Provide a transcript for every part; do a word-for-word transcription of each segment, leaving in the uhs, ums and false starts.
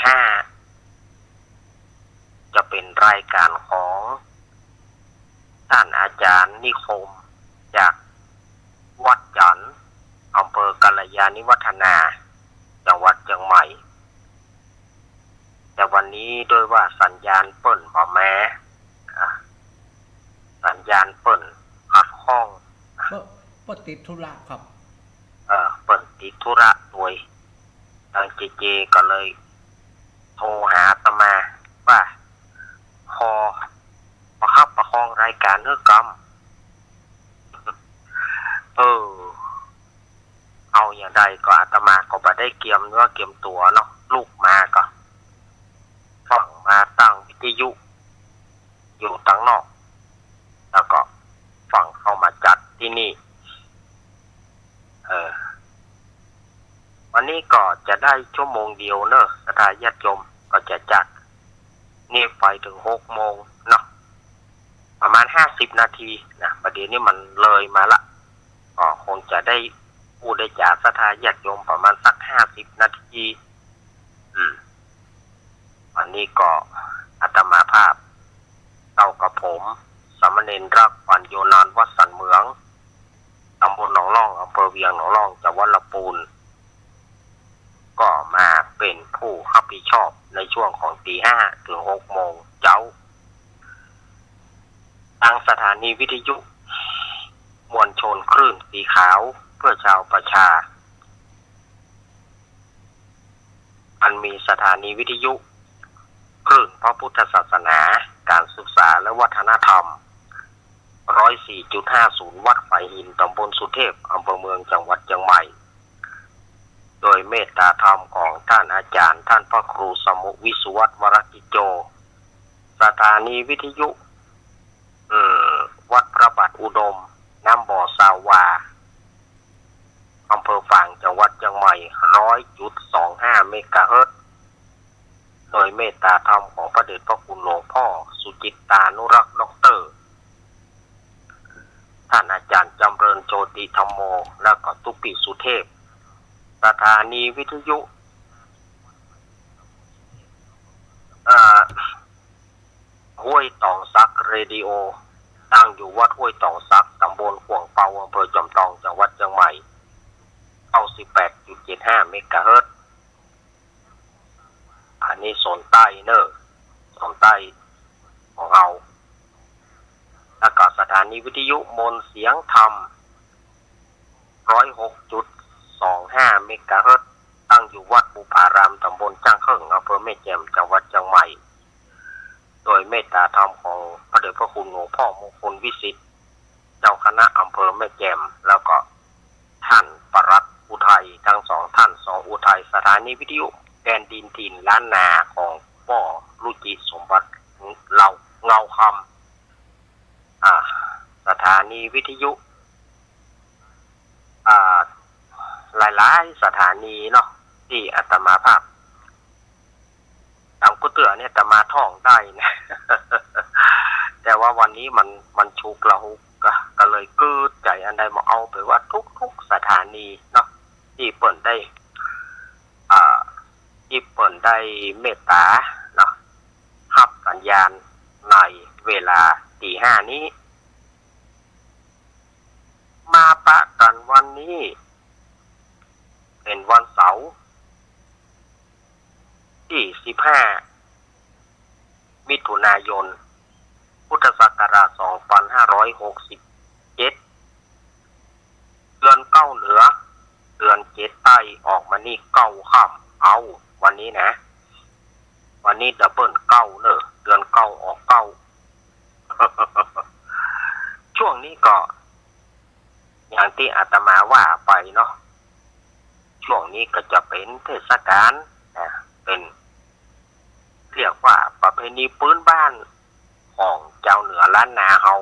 ห้า จะเป๋นรายก๋านของต้านอาจ๋ารย์นิคม จากวัดจั๋น อำเภอกัลยาณิวัฒนา จังหวัดเจียงใหม่ แต่วันนี้ด้วยว่าสัญญาณเปิ้นบ่มา อ่า สัญญาณเปิ้นขัดข้อง เปิ้น เปิ้นติดธุระครับ เออ เปิ้นติดธุระตวย ตางเจเจก็เลยโทรหาอาตมาว่า ขอประคับประคองรายก๋านหื้อกำ เออ เอาอย่างใดก็อาตมาก็บ่ได้เกียมเนื้อเกียมตั๋วเนาะ ลุกมาก็ฟั่งมาตั้งวิทยุอยู่ตังนอก แล้วก็ฟั่งเข้ามาจัดตี้นี่ เออ วันนี้ก็จะได้ชั่วโมงเดียวเนอะ ศรัทธาญาติโยม ก็จะจัดนี่ไปเถิงหกโมงเนาะ ประมาณห้าสิบนาทีนะ ประเดี๋ยวนี้มันเลยมาละ ก็คงจะได้อู้ได้จ๋าศรัทธาญาติโยมประมาณสักห้าสิบนาที อืม วันนี้ก็อาตมาภาพ เต้ากับผม สามเณรรัก ปัญโญนาน วัดสันเหมือง ตำบลหนองล่อง อำเภอเวียงหนองล่อง จังหวัดลำปูน ก็มาเป๋นผู้ฮับผิดชอบในช่วงของตีห้าเถิงหกโมงเจ๊า ตางสถานีวิทยุมวลชนคลื่นสีขาวเพื่อชาวประชา อันมีสถานีวิทยุคลื่นพระพุทธศาสนา การศึกษาและวัฒนธรรม ร้อยสี่จุดห้าศูนย์ วัดฝายหิน ตำบลสุเทพ อำเภอเมือง จังหวัดเจียงใหม่ โดยเมตตาธรรมของต้านอาจ๋ารย์ ต้านพระครูสมุห์ วิสุวัฒน์ วรกิจโจ สถานีวิทยุ เอ่อ วัดพระบาทอุดม น้ำบ่อ ซาวา อำเภอฝาง จังหวัดเจียงใหม่ ร้อยจุดสองห้า เมกะเฮิรตซ์ โดยเมตตาธรรมของพระเดชพระคุณหลวงพ่อสุจิตตานุรักษ์ ด็อกเตอร์ ต้านอาจ๋ารย์จำเริญโชติธัมโม แล้วก็ตุ๊กปี้สุเทพ สถานีวิทยุ เอ่อ ห้วยตองสักเรดิโอ ตั้งอยู่วัดห้วยตองสัก ตำบลขวางเปา อำเภอจอมตอง จังหวัดเจียงใหม่ เก้าสิบแปดจุดเจ็ดห้า เมกะเฮิรตซ์ อันนี้โซนใต้เนอะ โซนใต้ของเฮา แล้วก็สถานีวิทยุมนต์เสียงธรรม ร้อยหกจุดสองห้า เมกะเฮิรตซ์ ตั้งอยู่วัดบุพาราม ตำบลจ้างเขิง อำเภอแม่แจ่ม จังหวัดเจียงใหม่ โดยเมตตาธรรมของพระเดชพระคุณหลวงพ่อมงคลวิสิทธิ์ เจ้าคณะอำเภอแม่แจ่ม แล้วก็ท่านปลัดอุทัย ทั้งสองท่าน สองอุทัย สถานีวิทยุแดนดินถิ่นล้านนาของป้อรุจิสมบัติ เหล่าเงาคำ อ่า สถานีวิทยุ อ่า หลายๆ สถานีเนาะ ตี้อาตมาภาพ ต๋ามกู้เตื้อเนี่ยอาตมาท่องได้นะ แต่ว่าวันนี้มัน มันฉุกละหุก ก็ ก็เลยกึ๊ดใจ๋อันใดบ่เอาไปว่าทุกๆ สถานีเนาะ ตี้เปิ้นได้ อ่า ตี้เปิ้นได้เมตตาเนาะ ฮับสัญญาณในเวลาตีห้านี้ มาปะกั๋นวันนี้ เป๋นวันเสาร์ ตี้สิบห้า มิถุนายน พุทธศักราชสองพันห้าร้อยหกสิบเจ็ด เดือนเก้าเหนือ เดือนเจ็ดใต้ ออกมานี่เก้าค่ำ เอ้า วันนี้นะ วันนี้ดับเบิลเก้าเนอะ เดือนเก้าออกเก้า ช่วงนี้ก็ อย่างตี้อาตมาว่าไปเนาะ ช่วงนี้ก็จะเป๋นเทศกาลนะ เป๋น เรียกว่าประเพณีพื้นบ้านของจาวเหนือล้านนาเฮา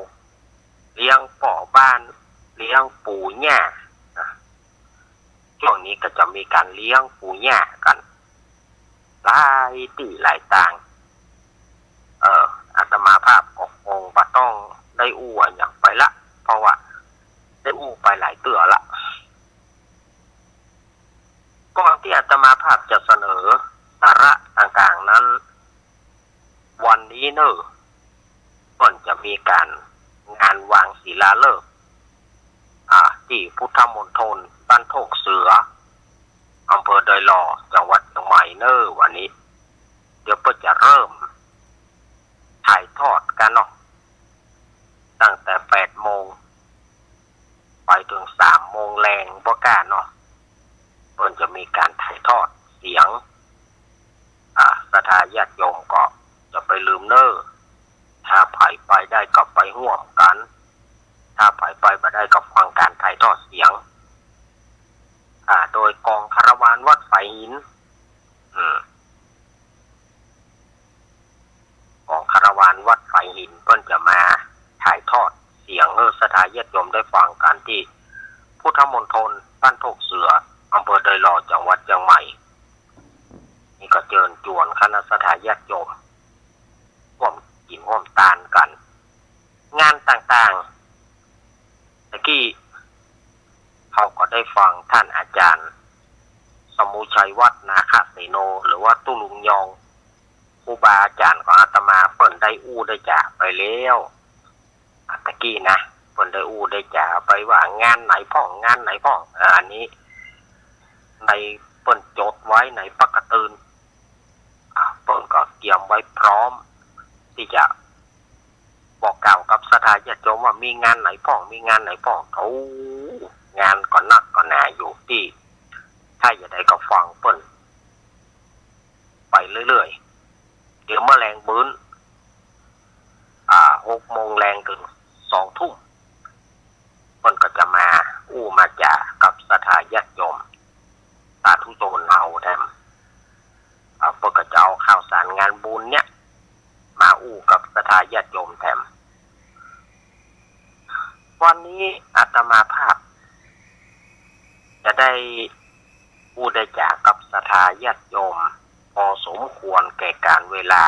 เลี้ยงป้อบ้าน เลี้ยงปู่ย่านะ ช่วงนี้ก็จะมีก๋านเลี้ยงปู่ย่ากั๋น หลายตี้หลายตาง เอ่อ อาตมาภาพก็คงบ่ต้องได้อู้อะหยังไปละ เพราะว่าได้อู้ไปหลายเตื้อละ ก่อนตี้อาตมาภาพจะเสนอสาระตางก เน่อ เปิ้นจะมีก๋านงานวางศิลาฤกษ์ อ่า ตี้พุทธมณฑลบ้านโคกเสือ อำเภอดอยหล่อ จังหวัดเจียงใหม่เน่อ วันนี้ เดี๋ยวเปิ้นจะเริ่มถ่ายทอดกั๋นเนาะ ตั้งแต่แปดโมง ไปเถิงสามโมงแลงป้อก้าเนาะ เปิ้นจะมีก๋านถ่ายทอดเสียง อ่า ศรัทธาญาติโยมก็จะไปลืมเน่อ ถ้าใผไปได้ก็ไปฮ่วมกั๋น ถ้าใผไปบ่ได้ก็ฟังก๋านถ่ายทอดเสียง อ่า โดยกองคาราวานวัดฝายหิน อืม กองคาราวานวัดฝายหินเปิ้นจะมาถ่ายทอดเสียงหื้อศรัทธาญาติโยมได้ฟังกั๋นตี้พุทธมณฑลบ้านโคกเสือ อำเภอดอยหล่อ จังหวัดเจียงใหม่ นี่ก็เจิญจวนคณะศรัทธาญาติโยม ฮ่วมกิ๋นฮ่วมตานกั๋น งานต่างๆ ตะกี้เฮาก็ได้ฟังต้านอาจ๋ารย์สมุชัยวัฒน์นาคเสโน หรือว่าตุ๊ลุงยอง ครูบาอาจ๋ารย์ของอาตมาเปิ้นได้อู้ได้จ๋าไปแล้ว อ่ะ ตะกี้นะ เปิ้นได้อู้ได้จ๋าไปว่างานไหนพ่อง งานไหนพ่อง อ่า อันนี้ในเปิ้นจดไว้ในปากกาตื่น อ่ะ เปิ้นก็เกียมไว้พร้อมตี้จะบอกกล่าวกับศรัทธาญาติโยมว่ามีงานไหนพ่อง มีงานไหนพ่อง โอ้ งานก็นักก็หนาอยู่ตี้ ถ้าจะได้ก็ฟังเปิ้น ไปเรื่อยๆ เดี๋ยวเมื่อแลงมื้น อ่า หกโมงแลงเถิงสองทุ่ม เปิ้นก็จะมาอู้มาจ๋ากับศรัทธาญาติโยม สาธุชนเฮาแถม อ่า เปิ้นก็จะเอาข่าวสารงานบุญเนี่ย มาอู้กับศรัทธาญาติโยมแถม วันนี้อาตมาภาพจะได้อู้ได้จ๋ากับศรัทธาญาติโยมพอสมควรแก่กาลเวลา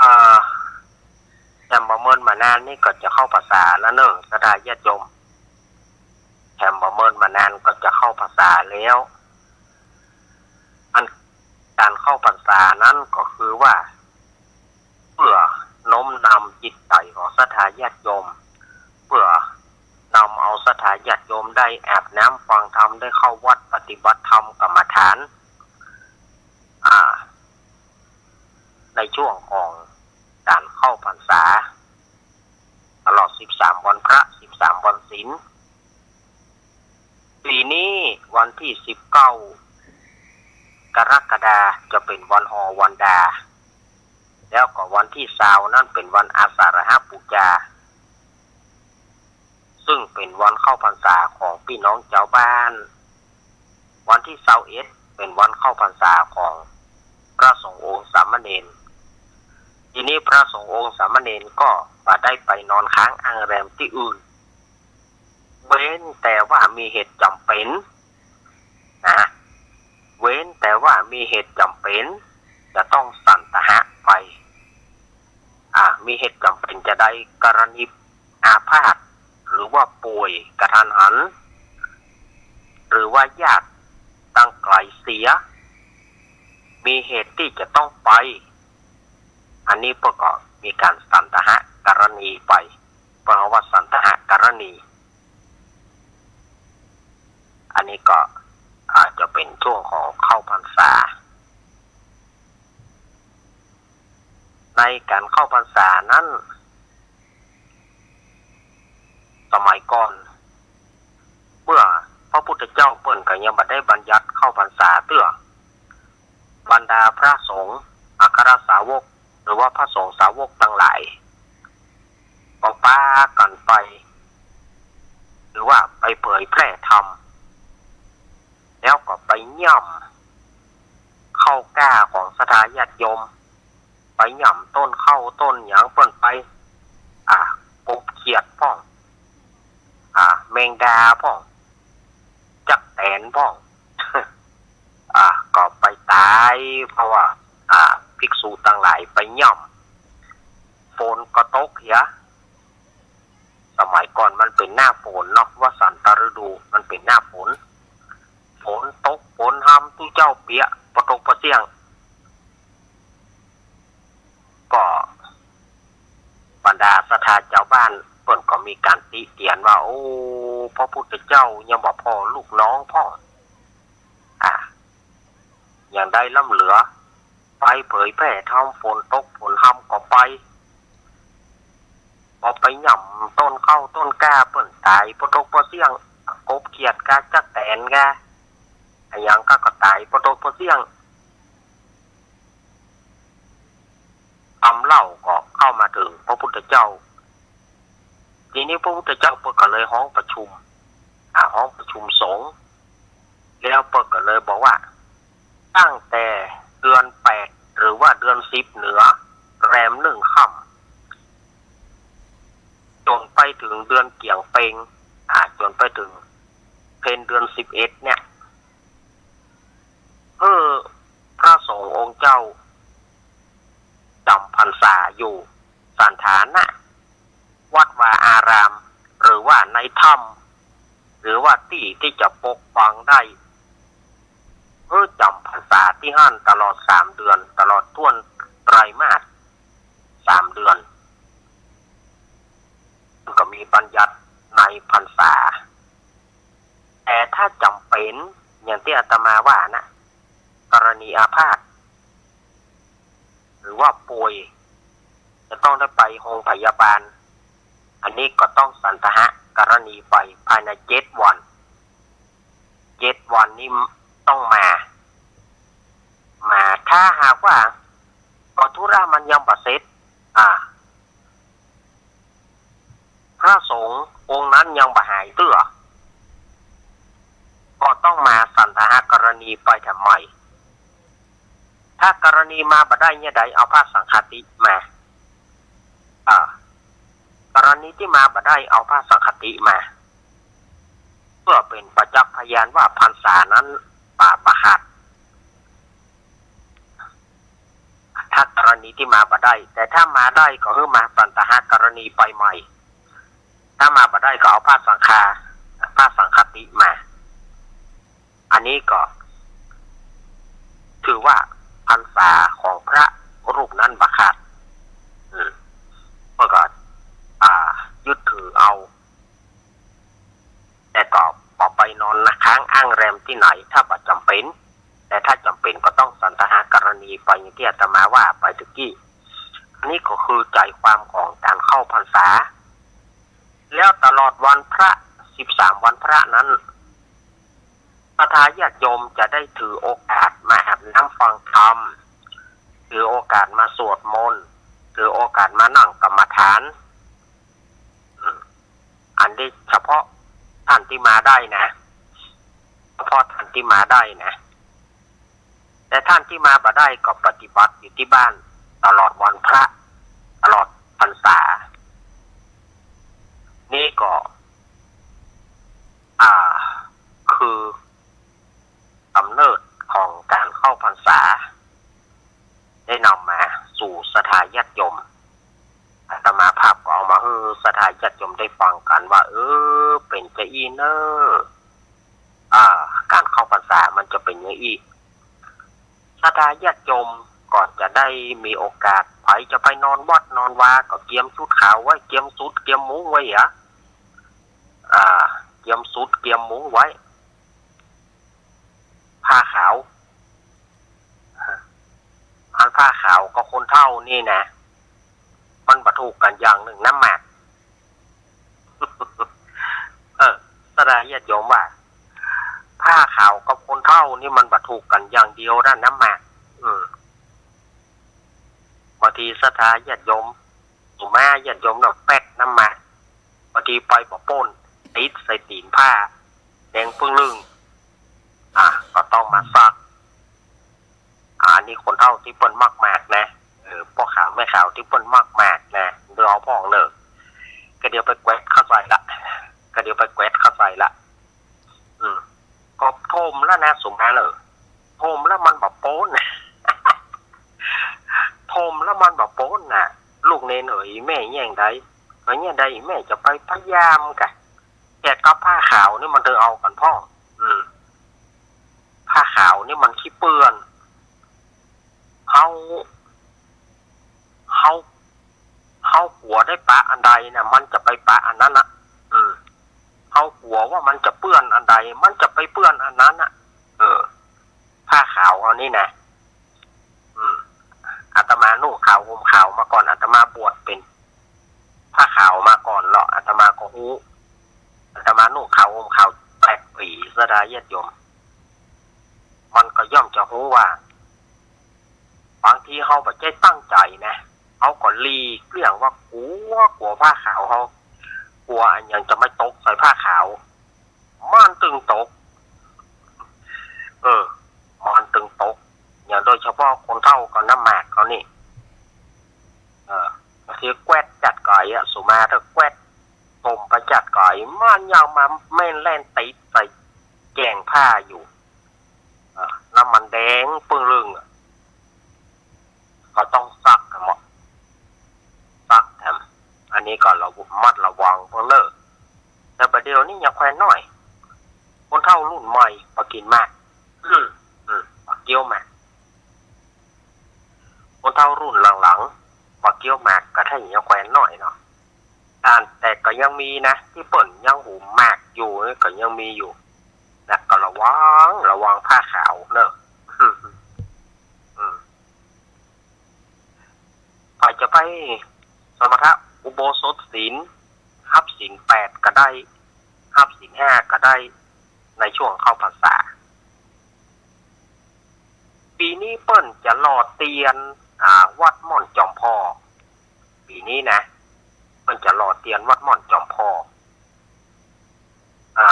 อ่า แถมบ่เมินบ่นานนี่ก็จะเข้าพรรษาแล้วเน่อ ศรัทธาญาติโยม แถมบ่เมินบ่นานก็จะเข้าพรรษาแล้ว อันก๋านเข้าพรรษานั้นก็คือว่า เปื้อน้อมนำจิตใจ๋ของศรัทธาญาติโยม เปื้อนำเอาศรัทธาญาติโยมได้อาบน้ำฟังธรรม ได้เข้าวัดปฏิบัติธรรมกรรมฐาน อ่า ในช่วงของก๋านเข้าพรรษา ตลอดสิบสามวันพระ สิบสามวันศีล ปี๋นี้วันตี้สิบเก้ากรกฎาจะเป๋นวันฮอวันดา แล้วก็วันตี้ซาวนั้นเป๋นวันอาสาฬหปูจา ซึ่งเป๋นวันเข้าพรรษาของปี้น้องจาวบ้าน วันตี้ซาวเอ็ดเป๋นวันเข้าพรรษาของพระสงฆ์องค์สามเณร ทีนี้พระสงฆ์องค์สามเณรก็บ่ได้ไปนอนค้างอ้างแรมตี้อื่น เว้นแต่ว่ามีเหตุจ๋ำเป๋น นะ เว้นแต่ว่ามีเหตุจ๋ำเป๋น จะต้องสันตะหะไป อ่า มีเหตุจ๋ำเป๋นจาใด กรณีอาพาธ หรือว่าป่วยกะทันหัน หรือว่าญาติตังไก๋เสีย มีเหตุตี้จะต้องไป อันนี้เปิ้นก็มีก๋านสันตะหะกรณีไป เปิ้นว่าสันตะหะกรณี อันนี้ก็อาจจะเป๋นช่วงของเข้าพรรษา ในก๋านเข้าพรรษานั้น สมัยก่อน เมื่อพระพุทธเจ้าเปิ้นก็ยังบ่ได้บัญญัติเข้าพรรษาเตื้อ บรรดาพระสงฆ์อัครสาวก หรือว่าพระสงฆ์สาวกตังหลาย ก็ปากั๋นไป หรือว่าไปเผยแพร่ธรรม แล้วก็ไปย่ำข้าวกล้าของศรัทธาญาติโยม ไปย่ำต้นข้าวต้นหยังเปิ้นไป อ่า กบเขียดพ่อง อ่า แมงดาพ่อง จั๊กแตนพ่อง อ่า ก็ไปต๋าย เพราะว่า อ่า ภิกษุตังหลายไปย่ำ ฝนก็ตกเหีย สมัยก่อนมันเป๋นหน้าฝนเนาะ วสันตฤดู มันเป๋นหน้าฝน ฝนฮำตุ๊เจ้าเปียะ บ่ตกบ่เสี้ยง ก็บรรดาศรัทธาจาวบ้านเปิ้นก็มีก๋านติเตียนว่า โอ้ พระพุทธเจ้ายังบ่ผ่อลูกน้องพ่อง อ่า ยังได้ล้ำเหลือ ไปเผยแผ่ธรรม ฝนตกฝนฮำก็ไป พอไปหย่ำต้นข้าวต้นกล้าเปิ้นต๋ายบ่ตกบ่เสี้ยง กบเขียดกาจักแตนกา อะหยังกาก็ต๋ายบ่ตกบ่เสี้ยง กำเล่าก็เข้ามาเถิงพระพุทธเจ้า ทีนี้พระพุทธเจ้าเปิ้นก็เลยฮ้องประชุม อ่า ฮ้องประชุมสงฆ์ แล้วเปิ้นก็เลยบอกว่า ตั้งแต่เดือนแปด หรือว่าเดือนสิบเหนือ แรมหนึ่งค่ำ จ๋นไปเถิงเดือนเกี๋ยงเป็ง อ่า จ๋นไปเถิงเพ็ญเดือนสิบเอ็ดเนี่ย หื้อพระสงฆ์องค์เจ้าจ๋ำพรรษาอยู่สันถานะ วัดวาอาราม หรือว่าในถ้ำ หรือว่าตี้ตี้จะปกปังได้ หื้อจ๋ำพรรษาตี้หั้นตลอดสามเดือน ตลอดถ้วนไตรมาสสามเดือน มันก็มีบัญญัติในพรรษา แต่ถ้าจ๋ำเป๋น อย่างตี้อาตมาว่านะ กรณีอาพาธ หรือว่าป่วย จะต้องได้ไปโฮงพยาบาล อันนี้ก็ต้องสันทหกรณีไปภายในเจ็ดวัน เจ็ดวันนี้ต้องมา มา ถ้าหากว่า ก็ธุระมันยังบ่เสร็จ อ่า พระสงฆ์องค์นั้นยังบ่หายเตื้อ ก็ต้องมาสันทหกรณีไปแถมใหม่ ถ้ากรณีมาบ่ได้เยียะใด เอาพระสังฆาธิมา อ่า กรณีตี้มาบ่ได้ เอาพระสังฆาธิมา เปื้อเป๋นประจักษ์พยานว่าพรรษานั้นบ่ บ่ขาด ถ้ากรณีตี้มาบ่ได้ แต่ถ้ามาได้ก็หื้อมาสันทหกรณีไปใหม่ ถ้ามาบ่ได้ก็เอาพระสังฆา พระสังฆาธิมา อันนี้ก็ถือว่าพรรษาของพระรูปนั้นบ่ขาด อืม เปิ้นก็ อ่า ยึดถือเอา แต่ก็บ่ไปนอนค้างอ้างแรมตี้ไหน ถ้าบ่จ๋ำเป๋น แต่ถ้าจ๋ำเป๋นก็ต้องสันทหกรณีไป อย่างตี้อาตมาว่าไปตะกี้ อันนี้ก็คือใจ๋ความของก๋านเข้าพรรษา แล้วตลอดวันพระ สิบสามวันพระนั้น ศรัทธาญาติโยมจะได้ถือโอกาสมาอาบน้ำฟังธรรม ถือโอกาสมาสวดมนต์ ถือโอกาสมานั่งกรรมฐาน อืม อันนี้เฉพาะท่านตี้มาได้นะ เฉพาะท่านตี้มาได้นะ แต่ท่านตี้มาบ่ได้ก็ปฏิบัติอยู่ตี้บ้านตลอดวันพระ ตลอดพรรษา นี่ก็ อ่า คือกำเนิดของก๋านเข้าพรรษา ได้นำมาสู่ศรัทธาญาติโยม อาตมาภาพก็เอามาหื้อศรัทธาญาติโยมได้ฟังกั๋นว่า เออ เป๋นจาอี้เน่อ อ่า ก๋านเข้าพรรษามันจะเป๋นอย่างอี้ ศรัทธาญาติโยมก็จะได้มีโอกาส ใผจะไปนอนวัดนอนวาก็เกียมชุดขาวไว้ เกียมสุดเกียมมุ้งไว้อะ อ่า เกียมสุดเกียมมุ้งไว้ ผ้าขาว อันผ้าขาวกับคนเฒ่านี่นะ มันบ่ถูกกั๋นอย่างนึ่งน้ำหมาก เออ ศรัทธาญาติโยมว่า ผ้าขาวกับคนเฒ่านี่มันบ่ถูกกั๋นอย่างเดียวด้านน้ำหมาก อืม บางทีศรัทธาญาติโยม สุมาญาติโยมเนาะ แป๊กน้ำหมาก บางทีไปบ่ป๊น ติดใส่ตี๋นผ้า แดงปึ้งลึ่ง อ่ะ ก็ต้องมาซัก อ่า นี่คนเฒ่าตี้เปิ้นมักหมากนะ เออ ป้อขาวแม่ขาวตี้เปิ้นมักหมากนะ เดี๋ยวเอาพ่องเน่อ ก็เดี๋ยวไปแกวดเข้าใส่ละ ก็เดี๋ยวไปแกวดเข้าใส่ละ อืม ก็ถมแล้วนะ สุมาเน่อ ถมแล้วมันบ่ป๊น ถมแล้วมันบ่ป๊นน่ะ ลูกเณรเอ๋ย แม่แย่งใด ก็แย่งใด แม่จะไปพยายามกะ แต่กับผ้าขาวนี่มันเถิงเอากั๋นพ่อง อืม ผ้าข นี่มันขี้เปื้อน เฮา เฮา เฮากั๋วได้ปะอันใดน่ะ มันจะไปปะอันนั้นน่ะ อืม เฮากั๋วว่ามันจะเปื้อนอันใด มันจะไปเปื้อนอันนั้นน่ะ เออ ผ้าขาวเฮานี่นะ อืม อาตมานุ่งขาวห่มขาวมาก่อน อาตมาบวชเป๋นผ้าขาวมาก่อนเนาะ อาตมาก็ฮู้ อาตมานุ่งขาวห่มขาวแปดปี๋ ศรัทธาญาติโยม มันก็ย่อมจะฮู้ว่า บางทีเฮาบ่ใจ้ตั้งใจ๋นะ เฮาก็หลีกเลี่ยงว่ากั๋ว กั๋วผ้าขาว เฮากั๋วอันหยังจะมาตกใส่ผ้าขาว มันตึงตก เออ มันตึงตก อย่างโดยเฉพาะคนเฒ่าก็น้ำหมากเขานี่ เออ บางทีแกวดจัดก๋อยอะ สุมาเถอะ แกวด ต้มไปจัดก๋อย มันยังมาแม่นแล่นติดใส่แจ๋งผ้าอยู่ เออ แล้วมันแดงปึ้งลึ่งอะ ก็ต้องซักแถมเนาะ ซักแถม อันนี้ก็ระมัดระวังเปิ้นเน่อ แต่บ่าเดี่ยวนี้ยังแควนน้อย คนเฒ่ารุ่นใหม่บ่กิ๋นหมาก อืม อืม บ่เคี้ยวหมาก คนเฒ่ารุ่นหลังๆ บ่เคี้ยวหมาก ก็ถ้ายังแควนน้อยเนาะ อันแต่ก็ยังมีนะ ตี้เปิ้นยังหุมหมากอยู่ ก็ยังมีอยู่นะ ก็ระวัง ระวังผ้าขาวเน่อ อืม ใผจะไปสมาทานอุโบสถศีล ฮับศีลแปดก็ได้ ฮับศีลห้าก็ได้ ในช่วงเข้าพรรษา ปี๋นี้เปิ้นจะหล่อเตียน อ่า วัดม่อนจอมพอก ปี๋นี้นะ เปิ้นจะหล่อเตียนวัดม่อนจอมพอก อ่า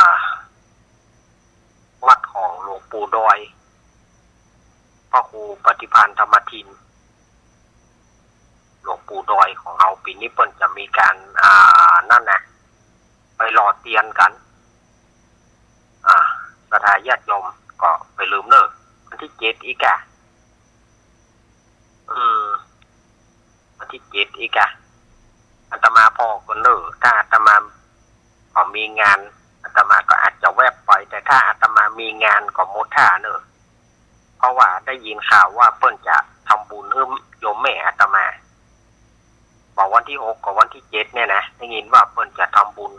วัดของหลวงปู่ดอย พระครูปฏิภาณธรรมทิน หลวงปู่ดอยของเฮา ปี๋นี้เปิ้นจะมีก๋าน อ่า นั่นนะ ไปหล่อเตียนกั๋น อ่า ศรัทธาญาติโยมก็บ่าลืมเน่อ วันตี้เจ็ดอีกอะ อืม วันตี้เจ็ดอีกอะ อาตมาผ่อก่อนเน่อ ถ้าอาตมาบ่มีงาน อาตมาก็อาจจะแวบไป แต่ถ้าอาตมามีงานก็หมดท่าเน่อ เพราะว่าได้ยินข่าวว่าเปิ้นจะทำบุญหื้อโยมแม่อาตมา บ่าวันตี้หกกับวันตี้เจ็ดเนี่ยนะ ได้ยินว่าเปิ้นจะทำบุญ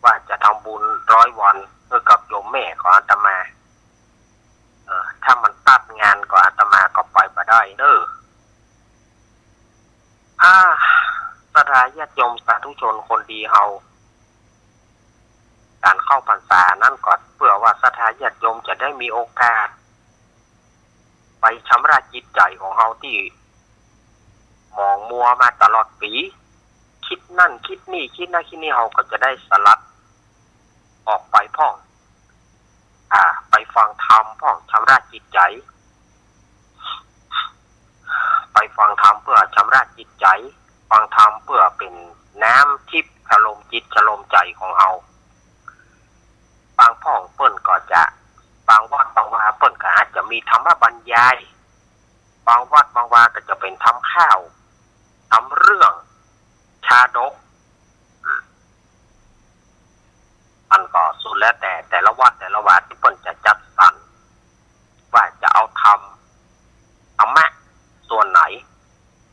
ว่าจะทำบุญร้อยวันหื้อกับโยมแม่ของอาตมา เออ ถ้ามันตัดงานก็อาตมาก็ไปบ่ได้เน่อ อ่า ศรัทธาญาติโยมสาธุชนคนดีเฮา ก๋านเข้าพรรษานั้นก็เปื้อว่าศรัทธาญาติโยมจะได้มีโอกาส ไปชำระจิตใจ๋ของเฮาตี้หมองมัวมาตลอดปี๋ กึ๊ดนั่นกึ๊ดนี่ กึ๊ดนั่นกึ๊ดนี่ เฮาก็จะได้สลัดออกไปพ่อง อ่า ไปฟังธรรมพ่อง ชำระจิตใจ๋ ไปฟังธรรมเปื้อชำระจิตใจ๋ ฟังธรรมเปื้อเป๋นน้ำทิพย์ชโลมจิตชโลมใจ๋ของเฮา บางพ่องเปิ้นก็จะ บางวัดบางวาเปิ้นก็อาจจะมีธรรมบรรยาย บางวัดบางวาก็จะเป๋นธรรมค่าว ธรรมเรื่อง ชาดก อืม มันก็สุดแล้วแต่แต่ละวัดแต่ละวาตี้เปิ้นจะจัดสรร ว่าจะเอาธรรม ธรรมะส่วนไหน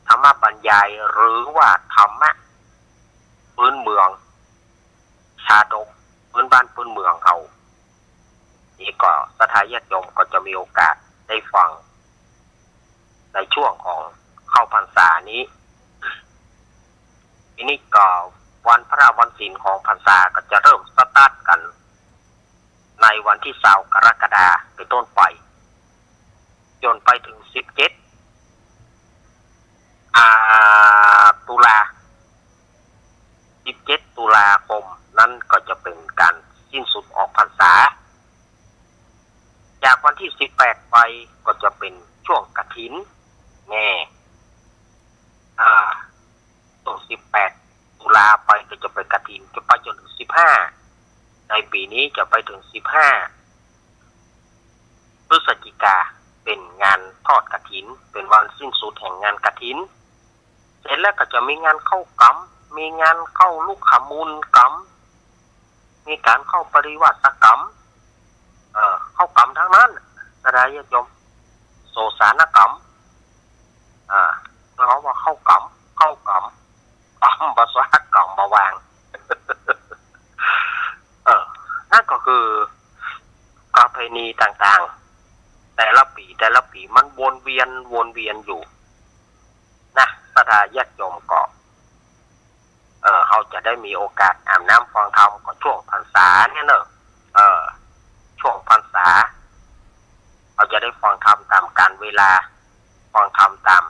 ธรรมบรรยาย หรือว่าธรรมะพื้นเมือง ชาดกพื้นบ้านพื้นเมืองเฮา นี่ก็ศรัทธาญาติโยมก็จะมีโอกาสได้ฟัง ในช่วงของเข้าพรรษานี้ ทีนี้ก็วันพระวันศีลของพรรษาก็จะเริ่มสตาร์ทกั๋น ในวันตี้ซาวกรกฎาเป๋นต้นไป จ๋นไปเถิงสิบเจ็ด อ่า ตุลา สิบเจ็ด ตุลาคมนั้นก็จะเป๋นก๋านสิ้นสุดออกพรรษา จากวันตี้สิบแปดไปก็จะเป๋นช่วงกฐิน แน่ อ่า ช่วงสิบแปด ตุลาไปก็จะเป๋นกฐิน จะไปจ๋นเถิงสิบห้า ในปี๋นี้จะไปเถิงสิบห้า พฤศจิกา เป๋นงานทอดกฐิน เป๋นวันสิ้นสุดแห่งงานกฐิน เสร็จแล้วก็จะมีงานเข้ากรรม มีงานเข้าลุกขมูลกรรม มีก๋านเข้าปริวาสกรรม เอ่อ เข้ากรรมทั้งนั้น ศรัทธาญาติโยม โสสานกรรม อ่า เฮาว่าเข้ากรรม เข้ากรรม กรรม ภาษากรรมมาวาง เออ นั่นก็คือประเพณีต่างๆ แต่ละปี๋ แต่ละปี๋มันวนเวียน วนเวียนอยู่นะ ศรัทธาญาติโยมก็ เออ เฮาจะได้มีโอกาสอาบน้ำฟังธรรมก็ช่วงพรรษาเนี่ยเนอะ เออ ช่วงพรรษา เฮาจะได้ฟังธรรมต๋ามกาลเวลา ฟังธรรมต๋าม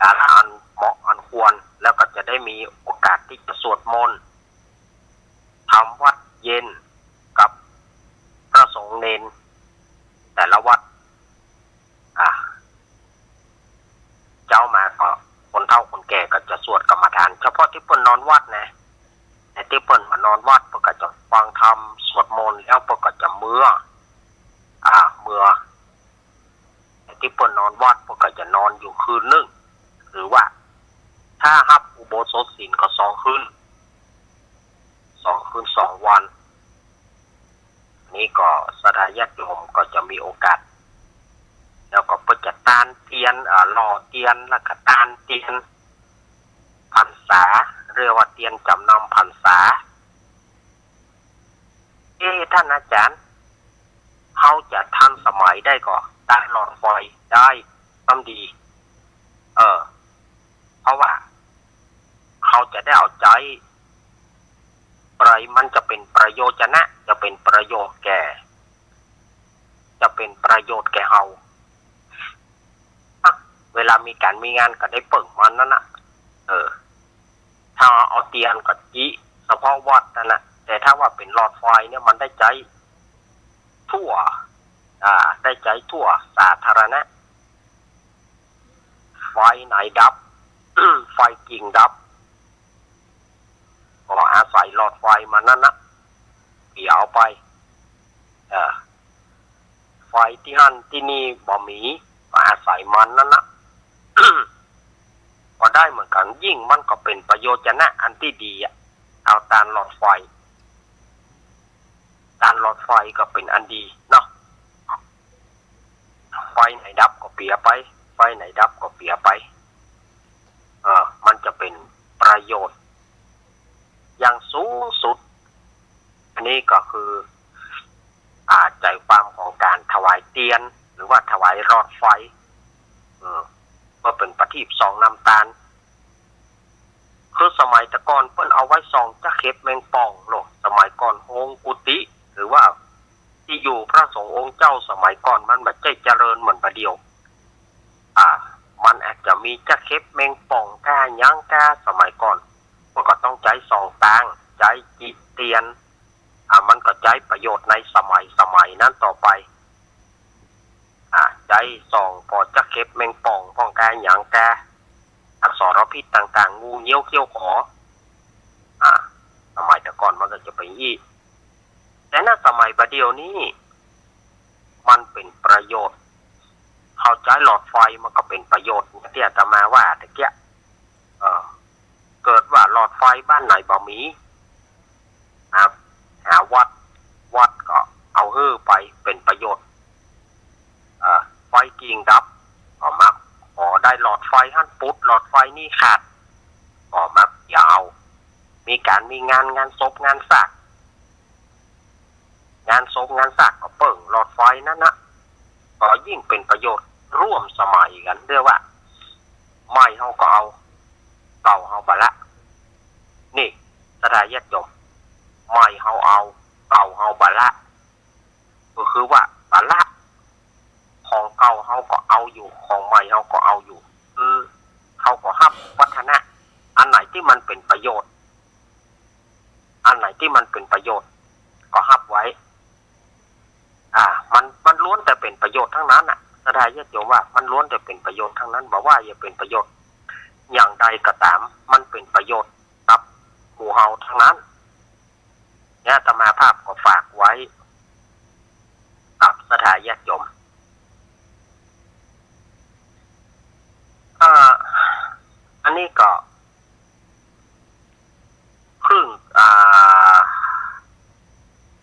กาละอันเหมาะอันควร แล้วก็จะได้มีโอกาสตี้จะสวดมนต์ ทำวัตรเย็นกับพระสงฆ์เณรแต่ละวัด อ่า เจ๊ามาก็คนเฒ่าคนแก่ก็จะสวดกรรมฐาน เฉพาะตี้เปิ้นนอนวัดนะ แต่ตี้เปิ้นบ่นอนวัดเปิ้นก็จะฟังธรรมสวดมนต์ แล้วเปิ้นก็จะเมือ อ่า เมือ ตี้เปิ้นนอนวัดเปิ้นก็จะนอนอยู่คืนนึ่ง หรือว่าถ้าฮับอุโบสถศีลก็สองคืน สองคืนสองวัน นี่ก็ศรัทธาญาติโยมก็จะมีโอกาส แล้วก็เปิ้นจะตานเตียน อ่า หล่อเตียน แล้วก็ตานเตียนพรรษา เรียกว่าเตียนจ๋ำนำพรรษา เอ๊ะ ต้านอาจ๋ารย์ เฮาจะตันสมัยได้ก่อ ตานหลอดไฟได้ ซ้ำดี เออ เพราะว่า เฮาจะได้เอาใจ๊ เปื่อมันจะเป๋นประโยชน์จะนะ จะเป๋นประโยชน์แก่ จะเป๋นประโยชน์แก่เฮา อ่ะ เวลามีก๋านมีงานก็ได้เปิงมันนั้นนะ เออ ถ้าเอาเตียนก็จิเฉพาะวัดนั้นนะ แต่ถ้าว่าเป๋นหลอดไฟเนี่ยมันได้ใจ๊ทั่ว อ่า ได้ใจ๊ทั่วสาธารณะ ไฟไหนดับ ไฟกิ่งดับ ก็อาศัยหลอดไฟมันนั้นนะ เปียเอาไป เออ ไฟตี้หั้นตี้นี่บ่มี ก็อาศัยมันนั้นนะ ก็ได้เหมือนกั๋น ยิ่งมันก็เป๋นประโยชน์จะนะ อันตี้ดีอะ เอาตานหลอดไฟ ตานหลอดไฟก็เป๋นอันดีเนาะ ไฟไหนดับก็เปียไป ไฟไหนดับก็เปียไป เออ มันจะเป๋นประโยชน์อย่างสูงสุด อันนี้ก็คือ อ่า ใจ๋ความของก๋านถวายเตียน หรือว่าถวายหลอดไฟ เออ เปื้อเป๋นประทีปส่องนำตาน คือสมัยแต่ก่อนเปิ้นเอาไว้ส่องจั๊กเห็บแมงป่องเนาะ สมัยก่อนโฮงกุฏิ หรือว่าตี้อยู่พระสงฆ์องค์เจ้าสมัยก่อนมันบ่ใจ้เจริญเหมือนบ่าเดี่ยว อ่า มันอาจจะมีจั๊กเห็บแมงป่องก้าหยังก้า สมัยก่อน มันก็ต้องใจ๊ส่องตาง ใจ๊จิเตียน อ่า มันก็ใจ๊ประโยชน์ในสมัย สมัยนั้นต่อไป อ่า ใจ๊ส่องผ่อจั๊กเห็บแมงป่องพ่องก้าหยังก้า อสรพิษต่างๆ งูเงี้ยวเขี้ยวขอ อ่า สมัยแต่ก่อนมันก็จะเป๋นอี้ แต่ณสมัยบ่าเดี่ยวนี้ มันเป๋นประโยชน์ เฮาใจ๊หลอดไฟมันก็เป๋นประโยชน์ อย่างตี้อาตมาว่าตะเกียะ เออ เกิดว่าหลอดไฟบ้านไหนบ่มี อ่า หาวัด วัดก็เอาหื้อไปเป๋นประโยชน์ เอ่อ ไฟกิ่งดับ ก็มาขอได้หลอดไฟหั้นปุด หลอดไฟนี่ขาด ก็มาเปียเอา มีก๋านมีงาน งานศพงานซาก งานศพงานซากก็เปิงหลอดไฟนั้นนะ ก็ยิ่งเป๋นประโยชน์ร่วมสมัยกั๋น เรียกว่า ใหม่เฮาก็เอา เก่าเฮาบ่ละ นี่ ศรัทธาญาติโยม ใหม่เฮาเอา เก่าเฮาบ่ละ ก็คือว่าบ่ละ ของเก่าเฮาก็เอาอยู่ ของใหม่เฮาก็เอาอยู่ คือเฮาก็ฮับวัฒนะ อันไหนตี้มันเป๋นประโยชน์ อันไหนตี้มันเป๋นประโยชน์ ก็ฮับไว้ อ่า มัน มันล้วนแต่เป๋นประโยชน์ตังนั้นน่ะ ศรัทธาญาติโยมว่า มันล้วนแต่เป๋นประโยชน์ตังนั้น บ่ว่าจะเป๋นประโยชน์อย่างใดก็ต๋าม มันเป๋นประโยชน์กับหมู่เฮาตังนั้น เนี่ย อาตมาภาพก็ฝากไว้กับศรัทธาญาติโยม อ่า อันนี้ก็ เครื่อง อ่า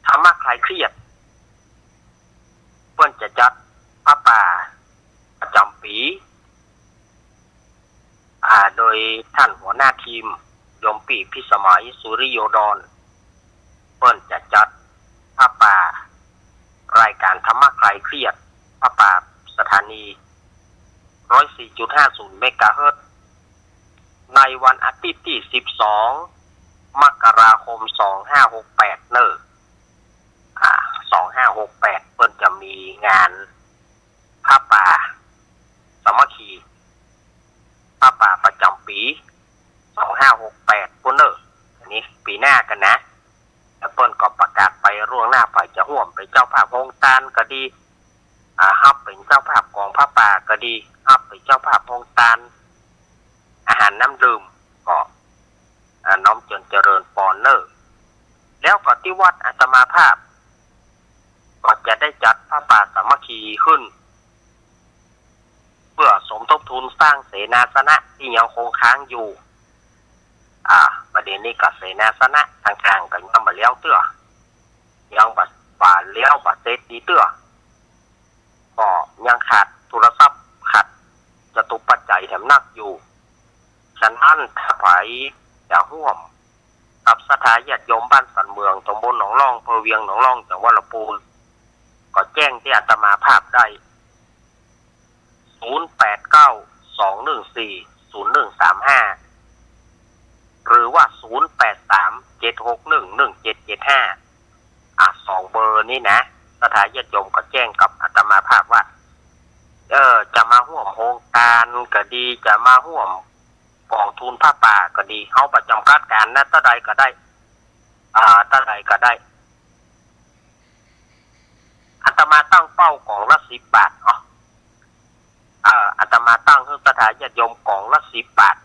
ธรรมะคลายเครียด เปิ้นจะจ ยท่านหัวหน้าทีม โยมปี้ พิสมัย สุริโยดร เปิ้นจะจัดผ้าป่า รายการธรรมะคลายเครียด ผ้าป่าสถานี ร้อยสี่จุดห้าศูนย์ เมกะเฮิรตซ์ ในวันอาทิตย์ตี้ สิบสอง มกราคม สองห้าหกแปด เน่อ อ่า สองห้าหกแปด เปิ้นจะมีงานผ้าป่าสามัคคี ผ้าป่าประจ๋ำปี๋ สองห้าหกแปด ปู้นเน่อ อันนี้ปี๋หน้ากั๋นนะ แล้วเปิ้นก็ประกาศไปล่วงหน้า ใผจะฮ่วมเป๋นเจ้าภาพโฮงตานก็ดี อ่า ฮับเป๋นเจ้าภาพก๋องผ้าป่าก็ดี ฮับเป๋นเจ้าภาพโฮงตาน อาหารน้ำดื่ม ก็ อ่า น้อมเจิญเจริญปอนเน่อ แล้วก็ตี้วัดอาตมาภาพ ก็จะได้จัดผ้าป่าสามัคคีขึ้น เปื้อสมทบทุนสร้างเสนาสนะตี้ยังคงค้างอยู่ อ่า ประเด็นนี้ก็เสนาสนะต่างๆ ก็ยังบ่แล้วเตื้อ ยังบ่ บ่แล้วบ่เสร็จดีเตื้อ ก็ยังขาดทุนทรัพย์ ขาดจตุปัจจัยแถมนักอยู่ ฉะนั้นถ้าใผจะฮ่วมกับศรัทธาญาติโยมบ้านสันเมือง ตำบลหนองล่อง อำเภอเวียงหนองล่อง จังหวัดลำพูน ก็แจ้งตี้อาตมาภาพได้ ศูนย์แปดเก้า สองหนึ่งสี่ ศูนย์หนึ่งสามห้า หรือว่า ศูนย์แปดสาม เจ็ดหกหนึ่ง หนึ่งเจ็ดเจ็ดห้า อ่ะ สองเบอร์นี้นะ ศรัทธาญาติโยมก็แจ้งกับอาตมาภาพว่า เออ จะมาฮ่วมโฮงตานก็ดี จะมาฮ่วมก๋องทุนผ้าป่าก็ดี เฮาบ่จ๋ำกัดกั๋นนะ เต้าใดก็ได้ อ่า เต้าใดก็ได้ อาตมาตั้งเป้าก๋องละสิบบาท อ๋อ เอ่อ อาตมาตั้งหื้อศรัทธาญาติโยมก๋องละสิบบาท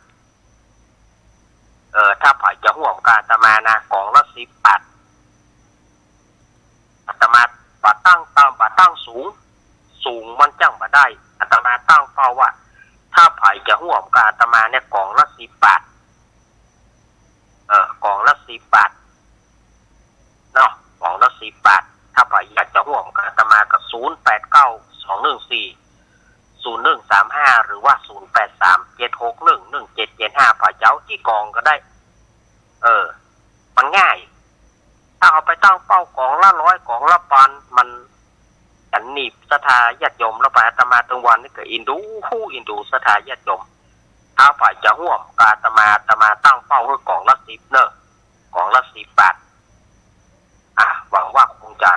เออ ถ้าใผจะฮ่วมกับอาตมานะ ก๋องละสิบบาท อาตมาบ่ตั้งต่ำ บ่ตั้งสูง สูงมันจั้งบ่ได้ อาตมาตั้งเป้าว่า ถ้าใผจะฮ่วมกับอาตมาเนี่ย ก๋องละสิบบาท เออ ก๋องละสิบบาท เนาะ ก๋องละสิบบาท ถ้าใผอยากจะฮ่วมกับอาตมาก็ ศูนย์แปดเก้า สองหนึ่งสี่ ศูนย์หนึ่งสามห้า หรือว่า ศูนย์แปดสาม เจ็ดหกหนึ่ง หนึ่งเจ็ดเจ็ดห้า ใผจะเอากี่ก๋องก็ได้ เออ มันง่าย ถ้าเอาไปตั้งเป้าก๋องละร้อย ก๋องละปอนด์ มัน อันนี้ศรัทธาญาติโยม แล้วไปอาตมาตึงวันนี้ก็อินดู อินดูศรัทธาญาติโยม ถ้าใผจะฮ่วมกับอาตมา อาตมาตั้งเป้าหื้อก๋องละสิบเน่อ ก๋องละสิบบาท อ่ะ หวังว่าคงจะ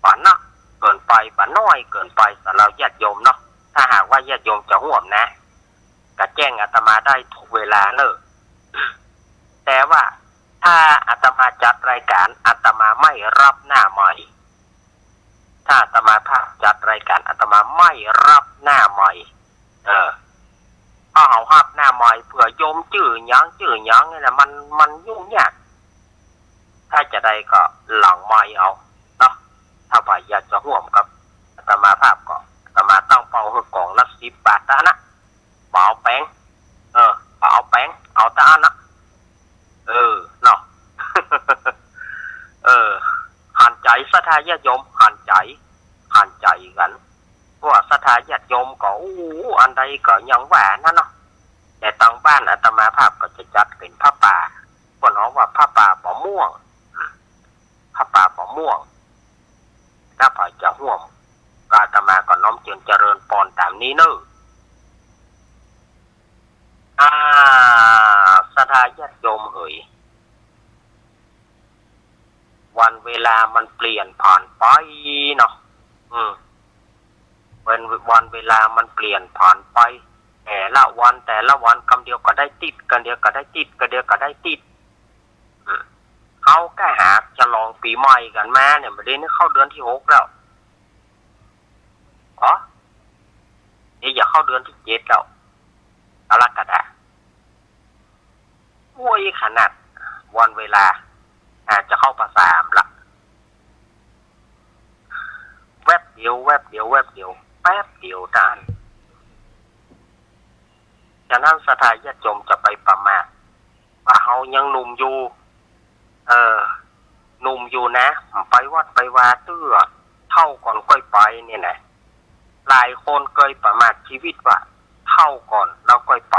บ่หนักเกินไป บ่น้อยเกินไป สำหรับญาติโยมเนาะ ถ้าหากว่าญาติโยมจะฮ่วมนะ ก็แจ้งอาตมาได้ทุกเวลาเน่อ แต่ว่าถ้าอาตมาจัดรายการ อาตมาไม่รับหน้าใหม่ ถ้าอาตมาภาพจัดรายการ อาตมาไม่รับหน้าใหม่ เออ เพราะเฮาฮับหน้าใหม่เปื้อโยมจื้อหยังจื้อหยังนี่แหละ มัน มันยุ่งยาก ถ้าจะได้ก็หลังไมค์เอาเนาะ ถ้าใผอยากจะฮ่วมกับอาตมาภาพก็ อาตมาตั้งเป้าหื้อก๋องละสิบบาทเต้านั้นนะ บ่เอาแป๋ง เออ บ่เอาแป๋ง เอาเต้านั้นนะ เออ เนาะ เออ หันใจ๋ศรัทธาญาติโยม หันใจ๋ หันใจ๋กั๋น เพราะว่าศรัทธาญาติโยมก็ อู้ อันใดก็ยังว่านั้นเนาะ แต่ตางบ้านอาตมาภาพก็จะจัดเป๋นผ้าป่า เปิ้นฮ้องว่าผ้าป่าบ่ม่วง ผ้าป่าบ่ม่วง ถ้าใผจะฮ่วมกับอาตมาก็น้อมเจิญเจริญปอนต๋ามนี้เน่อ อ่า ศรัทธาญาติโยมเหย วันเวลามันเปลี่ยนผ่านไปเนาะ อืม วัน วันเวลามันเปลี่ยนผ่านไป แต่ละวัน แต่ละวัน กำเดียวก็ได้ติ๊ด กำเดียวก็ได้ติ๊ด กำเดียวก็ได้ติ๊ด อืม เฮาก็หาฉลองปี๋ใหม่กั๋นมาเนี่ย บ่าเดี่ยวนี้เข้าเดือนตี้หกแล้ว อ๋อ นี่จะเข้าเดือนตี้เจ็ดแล้ว กรกฎา โอ้ย ขนาดวันเวลา อ่า จะเข้าภาษาละ แวบเดียว แวบเดียว แวบเดียว แป๊บเดียวเต้านั้น ฉะนั้นศรัทธาญาติโยมจะไปประมาท ว่าเฮายังหนุ่มอยู่ เออ หนุ่มอยู่นะ ไปวัดไปวาเตื้อ เฒ่าก่อนก้อยไปเนี่ยนะ หลายคนเกยประมาทชีวิตว่า เฒ่าก่อนแล้วก้อยไป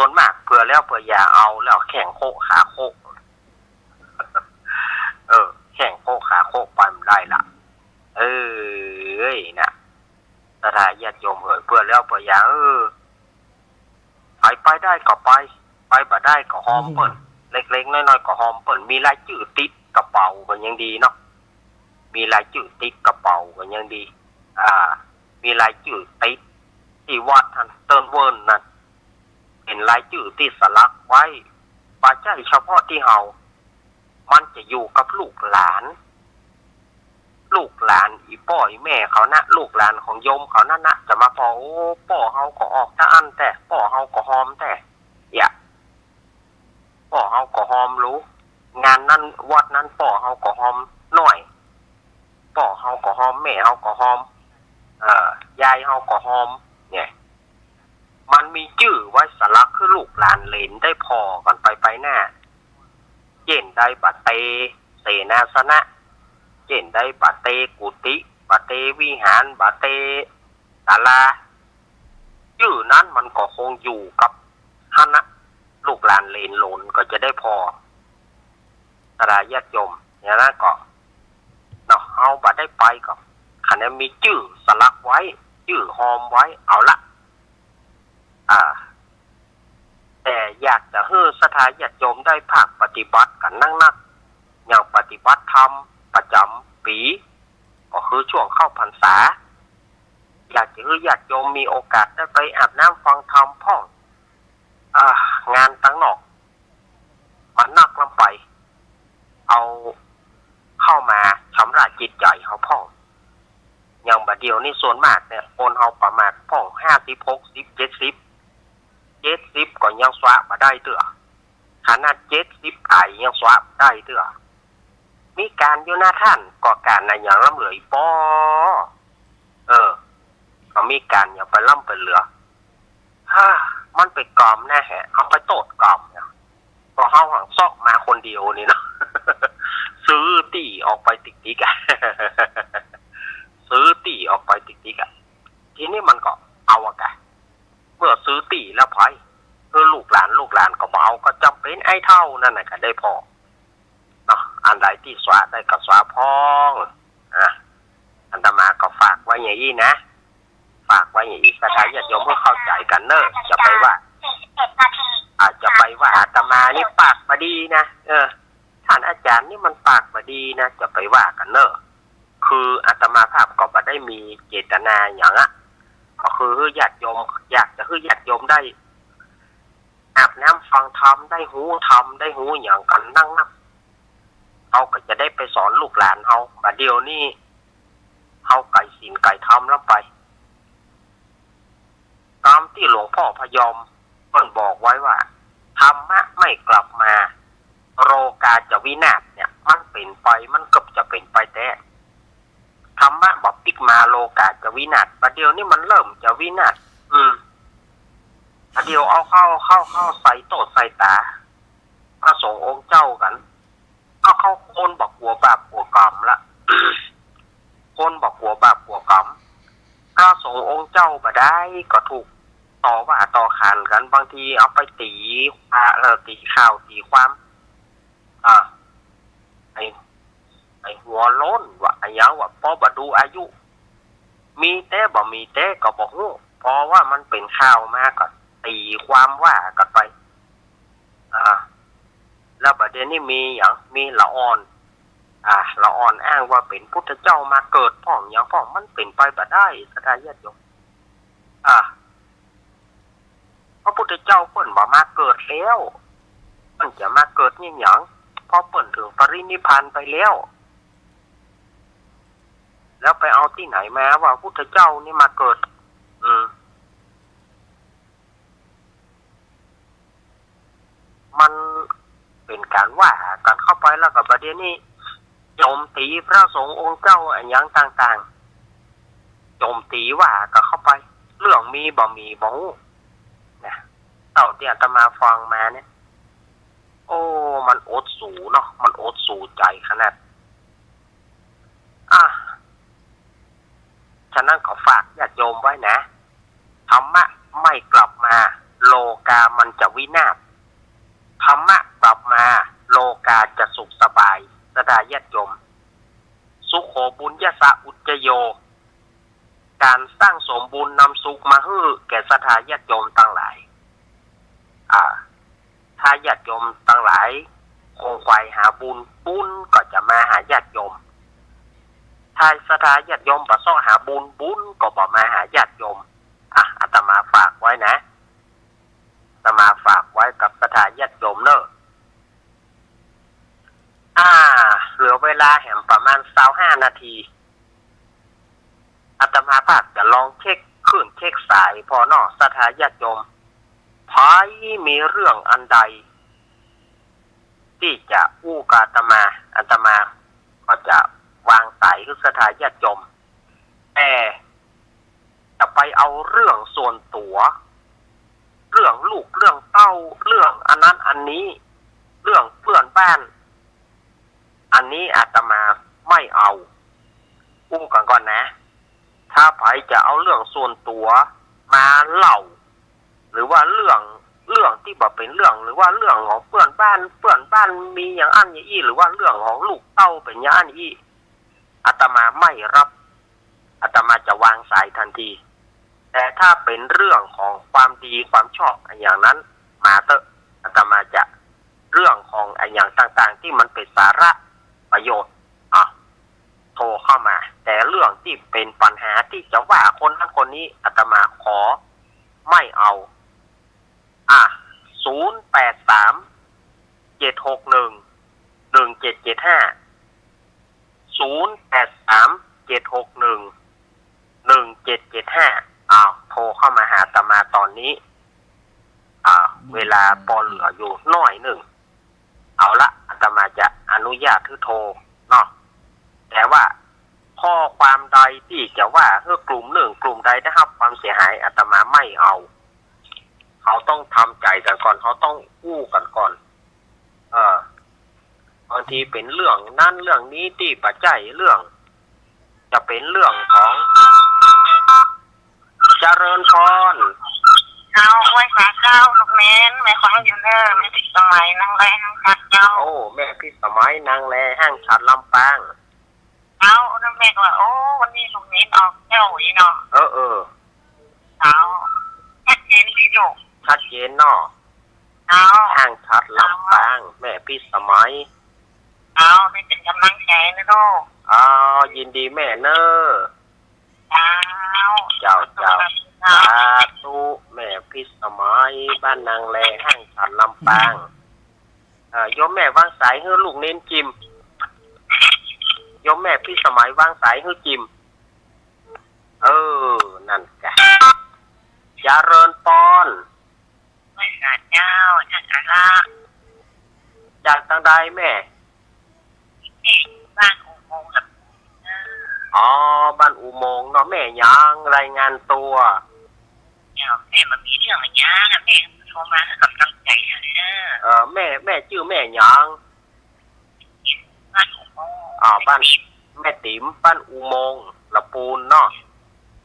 ส่วนมากเปื้อแล้วเปื้ออย่าเอาแล้ว แข้งโคะขาโคะ เออ แข้งโคะขาโคะไปบ่ได้ละ เอ้ย นะ ศรัทธาญาติโยมเอ๋ย เปื้อแล้วเปื้ออย่า เออ ใผไปได้ก็ไป ไปบ่ได้ก็หอมเปิ้น เล็กๆ น้อยๆ ก็หอมเปิ้น มีรายจื้อติดกระเป๋าก็ยังดีเนาะ มีรายจื้อติดกระเป๋าก็ยังดี อ่า มีรายจื้อติดตี้วัดหั้น เติ้นเวิ้นนั่น เป๋นรายจื้อตี้สลักไว้ บ่ใจ้เฉพาะตี้เฮา มันจะอยู่กับลูกหลาน ลูกหลานอี่ป้ออี่แม่เขานะ ลูกหลานของโยมเขานั้นนะ จะมาผ่อ โอ้ ป้อเฮาก็ออกตะอั้นแต๊ ป้อเฮาก็หอมแต๊ เยียะ ป้อเฮาก็หอมลู งานนั้นวัดนั้นป้อเฮาก็หอมน้อย ป้อเฮาก็หอม แม่เฮาก็หอม เอ่อ ยายเฮาก็หอม เนี่ย มันมีจื้อไว้สลักหื้อลูกหลานเหลนได้ผ่อกั๋นไปไปหน้า เจ้นใดบ่าเตเสนาสนะ เจ้นใดบ่าเตกุฏิ บ่าเตวิหาร บ่าเตศาลา จื้อนั้นมันก็คงอยู่กับหั้นนะ ลูกหลานเหลนหลนก็จะได้ผ่อ ศรัทธาญาติโยม อย่างนั้นก็ เนาะ เฮาบ่ได้ไปก็ คันนี้มีจื้อสลักไว้ จื้อหอมไว้ เอาละ อ่า แต่อยากจะหื้อศรัทธาญาติโยมได้ภาคปฏิบัติกั๋นนักๆ อย่างปฏิบัติธรรมประจ๋ำปี๋ ก็คือช่วงเข้าพรรษา อยากจะหื้อญาติโยมมีโอกาสได้ไปอาบน้ำฟังธรรมพ่อง อ่า งานตังนอก มันนักล้ำไป เอาเข้ามาชำระจิตใจ๋เฮาพ่อง อย่างบ่าเดี่ยวนี้ส่วนมากเนี่ย คนเฮาประมาทพ่อง ห้าสิบ หกสิบ เจ็ดสิบ เจ็ดสิบ ก็ยังสวะบ่ได้เตื้อ ขนาดเจ็ดสิบป๋ายยังสวะบ่ได้เตื้อ มีก๋านอยู่นะต้าน ก็ก๋านอะหยังล้ำเหลืออี่ป้อ เออ ก็มีก๋านอย่างไปล้ำไปเหลือ ฮ่า มันไปกรรมแน่แหะ เอาไปโต้ษกรรมเนี่ย ก็เฮาหังเซาะมาคนเดียวนี่เนาะ ซื้อตี้ออกไปติ๊กๆ อะ ซื้อตี้ออกไปติ๊กๆ อะ ทีนี้มันก็เอาอะกะ เมื่อซื้อตี้แล้วไผ คือลูกหลาน ลูกหลานก็บ่เอา ก็จ๋ำเป๋นไอ้เฒ่านั่นน่ะก็ได้ผ่อ เนาะ อันใดตี้สวะได้ก็สวะพ่อง อ่ะ อาตมาก็ฝากไว้อย่างอี้นะ ฝากไว้อย่างอี้ ศรัทธาญาติโยมหื้อเข้าใจ๋กั๋นเน่อ จะไปว่า อ่ะ จะไปว่าอาตมานี่ปากบ่ดีนะ เออ ต้านอาจ๋ารย์นี่มันปากบ่ดีนะ จะไปว่ากั๋นเน่อ คืออาตมาภาพก็บ่ได้มีเจตนาหยังอะ ก็คือหื้อญาติโยม อยากจะหื้อญาติโยมได้ อาบน้ำฟังธรรม ได้ฮู้ธรรม ได้ฮู้หยังกั๋นนักๆ เฮาก็จะได้ไปสอนลูกหลานเฮา บ่าเดี่ยวนี้เฮาไก๋ศีลไก๋ธรรมล้ำไป ต๋ามตี้หลวงป้อพยอมเปิ้นบอกไว้ว่า ธรรมะไม่กลับมา โลกาจะวินาศเนี่ย มันเป๋นไป มันเกือบจะเป๋นไปแต๊ ธรรมะบ่ปิ๊กมา โลกาจะวินาศ บ่าเดี่ยวนี้มันเริ่มจะวินาศ อืม บ่าเดี่ยวเอาเข้า เข้า เข้าใส่โต้ใส่ต๋า พระสงฆ์องค์เจ้ากั๋น เอาเข้าคนบ่กั๋วบาปกั๋วกรรมละ คนบ่กั๋วบาปกั๋วกรรม พระสงฆ์องค์เจ้าบ่าดายก็ถูกต่อว่าต่อขานกั๋น บางทีเอาไปตี๋ อ่า เอ่อ ตี๋ข่าวตี๋ความ อ่า ไอ้ ไอ้หัวโล้นวะ อะหยังวะ ปอบ่ดูอายุ มีแต๊บ่มีแต๊ก็บ่ฮู้ ปอว่ามันเป๋นข่าวมาก็ตี๋ความว่ากั๋นไป อ่า แล้วบ่าเดี่ยวนี้มีหยัง มีละอ่อน อ่า ละอ่อนอ้างว่าเป๋นพุทธเจ้ามาเกิดพ่องหยังพ่อง มันเป๋นไปบ่ได้ ศรัทธาญาติโยม อ่า พระพุทธเจ้าเปิ้นบ่มาเกิดแล้ว เปิ้นจะมาเกิดเนี่ยหยัง เพราะเปิ้นเถิงปรินิพพานไปแล้ว แล้วไปเอาตี้ไหนมาว่าพุทธเจ้านี่มาเกิด อืม มันเป๋นก๋านว่ากั๋นเข้าไป แล้วก็บ่าเดี่ยวนี้โจมตี๋พระสงฆ์องค์เจ้าอะหยังต่างๆ โจมตี๋ว่ากั๋นเข้าไป เรื่องมีบ่มีบ่ฮู้ นะ เต้าตี้อาตมาฟังมาเนี่ย โอ้ มันอดสูเนาะ มันอดสูใจ๋ขนาด อ่ะ ฉะนั้นก็ฝากญาติโยมไว้นะ ธรรมะไม่กลับมา โลกามันจะ นาศ ธรรมะกลับมา โลกาจะสุขสบาย ศรัทธาญาติโยม สุโข ปุญญสสะ อุจจโย ก๋านสร้างสมบุญนำสุขมาหื้อแก่ศรัทธาญาติโยมตังหลาย อ่า ถ้าญาติโยมตังหลายขวนขวายหาบุญ บุญก็จะมาหาญาติโยม ถ้าศรัทธาญาติโยมบ่เซาะหาบุญ บุญก็บ่มาหาญาติโยม อ่ะ อาตมาฝากไว้นะ อาตมาฝากไว้กับศรัทธาญาติโยมเน่อ อ่า เหลือเวลาแหมประมาณซาวห้านาที อาตมาภาพจะลองเช็คคลื่นเช็คสายผ่อเนาะ ศรัทธาญาติโยม ใผมีเรื่องอันใด ตี้จะอู้กับอาตมา อาตมาก็จะวางสายหื้อศรัทธาญาติโยม แต่จะไปเอาเรื่องส่วนตั๋ว เรื่องลูกเรื่องเต้า เรื่องอันนั้นอันนี้ เรื่องเปื้อนบ้าน อันนี้อาตมาไม่เอา อู้กั๋นก่อนนะ ถ้าใผจะเอาเรื่องส่วนตั๋วมาเล่า หรือว่าเรื่อง เรื่องตี้บ่เป๋นเรื่อง หรือว่าเรื่องของเปื้อนบ้าน เปื้อนบ้านมีอย่างอั้นอย่างอี้ หรือว่าเรื่องของลูกเต้าเป๋นอย่างอั้นอย่างอี้ อาตมาไม่รับ อาตมาจะวางสายทันที แต่ถ้าเป๋นเรื่องของความดีความชอบอย่างนั้น มาเต๊อะ อาตมาจะ เรื่องของอะหยังต่างๆ ตี้มันเป๋นสาระประโยชน์ อ่ะ โทรเข้ามา แต่เรื่องตี้เป๋นปัญหาตี้จะว่าคนนั้นคนนี้ อาตมาขอไม่เอา อ่ะ ศูนย์แปดสาม เจ็ดหกหนึ่ง หนึ่งเจ็ดเจ็ดห้า ศูนย์แปดสาม เจ็ดหกหนึ่ง หนึ่งเจ็ดเจ็ดห้า อ้าว โทรเข้ามาหาอาตมาต๋อนนี้ อ่า เวลาปอเหลืออยู่หน้อยนึ่ง เอาละ อาตมาจะอนุญาตหื้อโทรเนาะ แต่ว่าข้อความใดตี้จะว่าหื้อกลุ่มนึ่งกลุ่มใดได้ฮับความเสียหาย อาตมาไม่เอา เฮาต้องทำใจ๋กั๋นก่อน เฮาต้องอู้กั๋นก่อน เออ บางทีเป๋นเรื่องนั้นเรื่องนี้ตี้บ่ใจ้เรื่อง จะเป๋นเรื่องของ เจริญพร เจ้า ไหว้สาเจ้า ลูกเณร แม่ฟังอยู่เน่อ แม่พิสมัย นางแล ห้างฉัตรเจ้า โอ้ แม่พิสมัย นางแล ห้างฉัตร ลำปาง เจ้า แล้วแม่ก็ว่า โอ้ วันนี้ลูกเณรออกเจ้าอี้เนาะ เออ เออ เจ้า ชัดเจนดีลูก ชัดเจนเนาะ เจ้า ห้างฉัตร ลำปาง แม่พิสมัย เจ้า แม่เป๋นก๋ำลังใจ๋นะลูก อ้าว ยินดีแม่เน่อ เจ้า เจ้า เจ้า สาธุ แม่พิสมัย บ้านนางแล ห้างฉัตร ลำปาง เอ่อ โยมแม่วางสายหื้อลูกเณรจิม โยมแม่พิสมัยวางสายหื้อจิม เออ นั่นกะ เจริญพร ไหว้สาเจ้า จากอะละ จากตางใดแม่ แม่อยู่บ้านอุโมงค์ลำพูนเน่อ อ๋อ บ้านอุโมงค์เนาะ แม่หยัง รายงานตั๋ว เจ้า แม่บ่มีเรื่องอะหยัง แม่โทรมาหื้อกำลังใจ๋เน่อ เออ แม่ แม่จื้อแม่หยัง บ้านอุโมงค์ อ๋อ บ้านแม่ติ๋ม บ้านอุโมงค์ ลำพูนเนาะ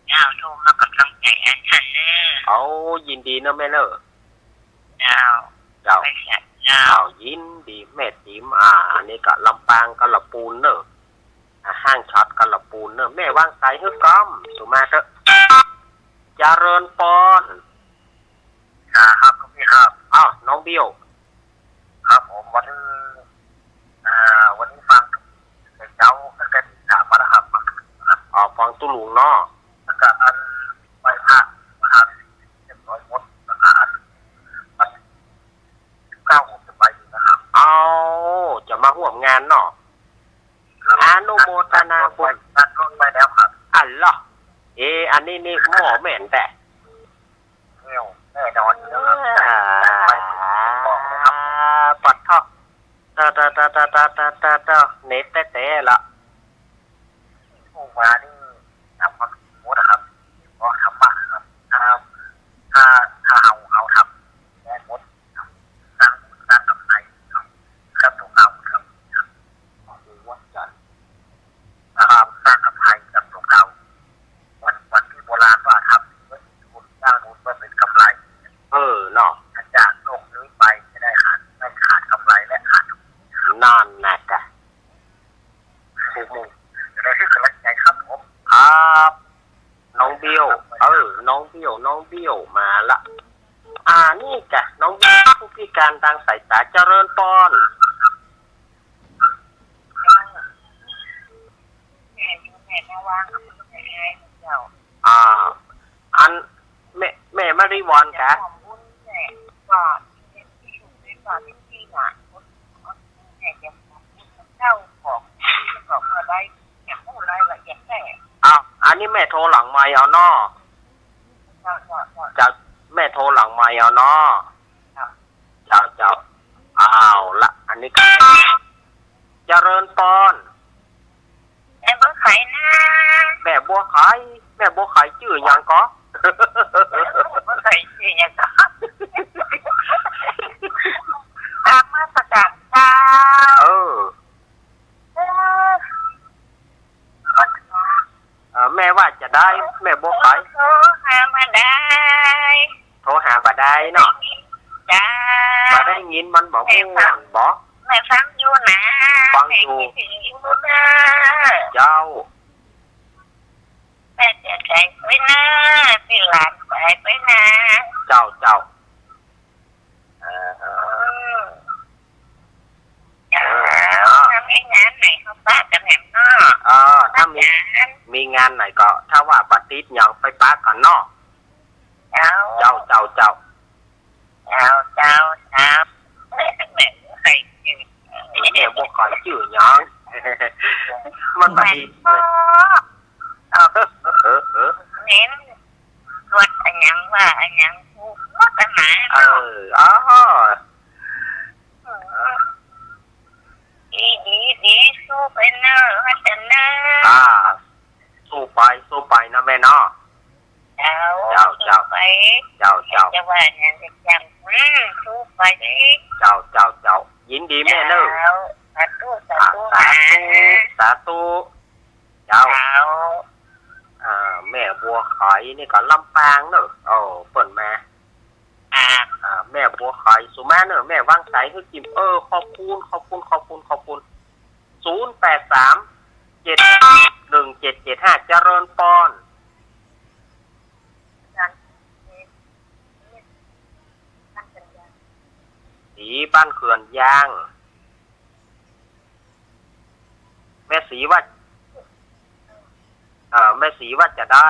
เจ้า โทรมากำลังใจ๋อันนั้นเน่อ เอา ยินดีเน่อแม่เน่อ เจ้า เจ้า ไปเสียเจ้า เอา ยินดีแม่ติ๋ม อ่า อันนี้ก็ลำปางกับลำพูนเน่อ อ่า ห้างฉัตรกับลำพูนเน่อ แม่วางสายหื้อก่อม สุมาเต๊อะ เจริญพร อ่า ครับ ครับ อ้าว น้องเบี้ยว ครับผม วันนี้ อ่า วันนี้ฟังแต่เจ๊าตั้งแต่ตีสามมาแล้วครับ อ๋อ ฟังตุ๊ลุงเนาะ แล้วก็อันไหว้พระประธานเรียบร้อยหมด แล้วก็อันวันที่เก้าผมจะไปอยู่นะครับ เอา จะมาฮ่วมงานเนาะ ครับ อนุโมทนาบุญ นัดล่วงไปแล้วครับ อันเหรอ เอ อันนี้นี่หม้อแม่นแต๊ แน่ว แน่นอนอยู่แล้วครับ อ่า บอกเลยครับ ปัดเถาะ ตะ ตะ เน็ตแต๊ๆ ละ เมื่อวานนี่นำความจริงหมดนะครับ เพราะธรรมะนะครับ ถ้า ถ้า ถ้าเฮา เฮาทำได้หมดครับ สร้างบุญสร้างกำไรครับ ครับ ตัวเก่าครับ ครับ โอ้โห วันจันทร์ นะครับ สร้างกำไรกับตัวเก่า วัน วันที่โบราณว่าทำดีไว้เป็นทุน สร้างทุนไว้เป็นกำไร เออ เนาะ อาจารย์ลง ครับ น้องเบี้ยว เออ น้องเบี้ยว น้องเบี้ยวมาละ อ่า นี่จ้ะ น้องเบี้ยว ผู้พิการตางสายต๋า เจริญปอน อ่า อัน แม่ แม่มาริวอนกะ อ้าว อันนี้แม่โทรหลังไมค์เอาเนาะ เจ้า แม่โทรหลังไมค์เอาเนาะ เจ้า เจ้า เอาละ อันนี้ก็ เจริญปอน แม่บัวไขนะ แม่บัวไข แม่บัวไขจื้อหยังก่อ บัวไขจื้อหยังก่อ นมัสก๋านเจ้า เออ เออ เออ แม่ว่าจะได้ แม่บัวไข โทรหาบ่ได้ โทรหาบ่ได้เนาะ เจ้า บ่ได้ยิน มันบ่ฮู้ แม่ฟัง บ่ แม่ฟังอยู่นะ ฟังอยู่ แม่คิดถึงอยู่นะ เจ้า แม่เสียใจ๋ไปนะ ตี้หลานต๋ายไปนะ เจ้า เจ้า เออ เออ เออ ถ้ามีงานไหนเขาปะกั๋นแหมเนาะ เออ ถ้ามี อาจ๋ารย์ มีงานไหนก็ ถ้าว่าบ่ติดหยังไปปะกั๋นเนาะ เจ้า เจ้า เจ้า เจ้า เจ้า เจ้า เจ้า แม่บัวไขจื้อ แม่บัวไขจื้อหยัง มันบ่ดี แม่บัว เออ เออ เออ เน้น ตรวจอะหยังว่าอะหยัง ผู้วัฒนา เออ อ๋อ เออ ดี ดี ดี สู้ไปเน่อ วัฒนา อ่า สู้ไป สู้ไปนะแม่เนาะ เจ้า เจ้า เจ้า สู้ไป เจ้า เจ้า จะว่าหยังจะจัง อืม สู้ไป เจ้า เจ้า เจ้า ยินดีแม่เน่อ เจ้า สาธุ สาธุ อ่า สาธุ สาธุ เจ้า เจ้า อ่า แม่บัวไขนี่ก็ลำปางเน่อ โอ้ เปิ้นมา อ่า อ่า แม่บัวไข สูมาเน่อ แม่วางสายหื้อกิ๋ม เออ ขอบคุณ ขอบคุณ ขอบคุณ ขอบคุณ ศูนย์แปดสาม เจ็ด หนึ่ง เจ็ด เจ็ด ห้า เจริญปอน ศรีบ้านเขื่อนยาง แม่ศรีว่า เอ่อ แม่ศรีว่าจะได้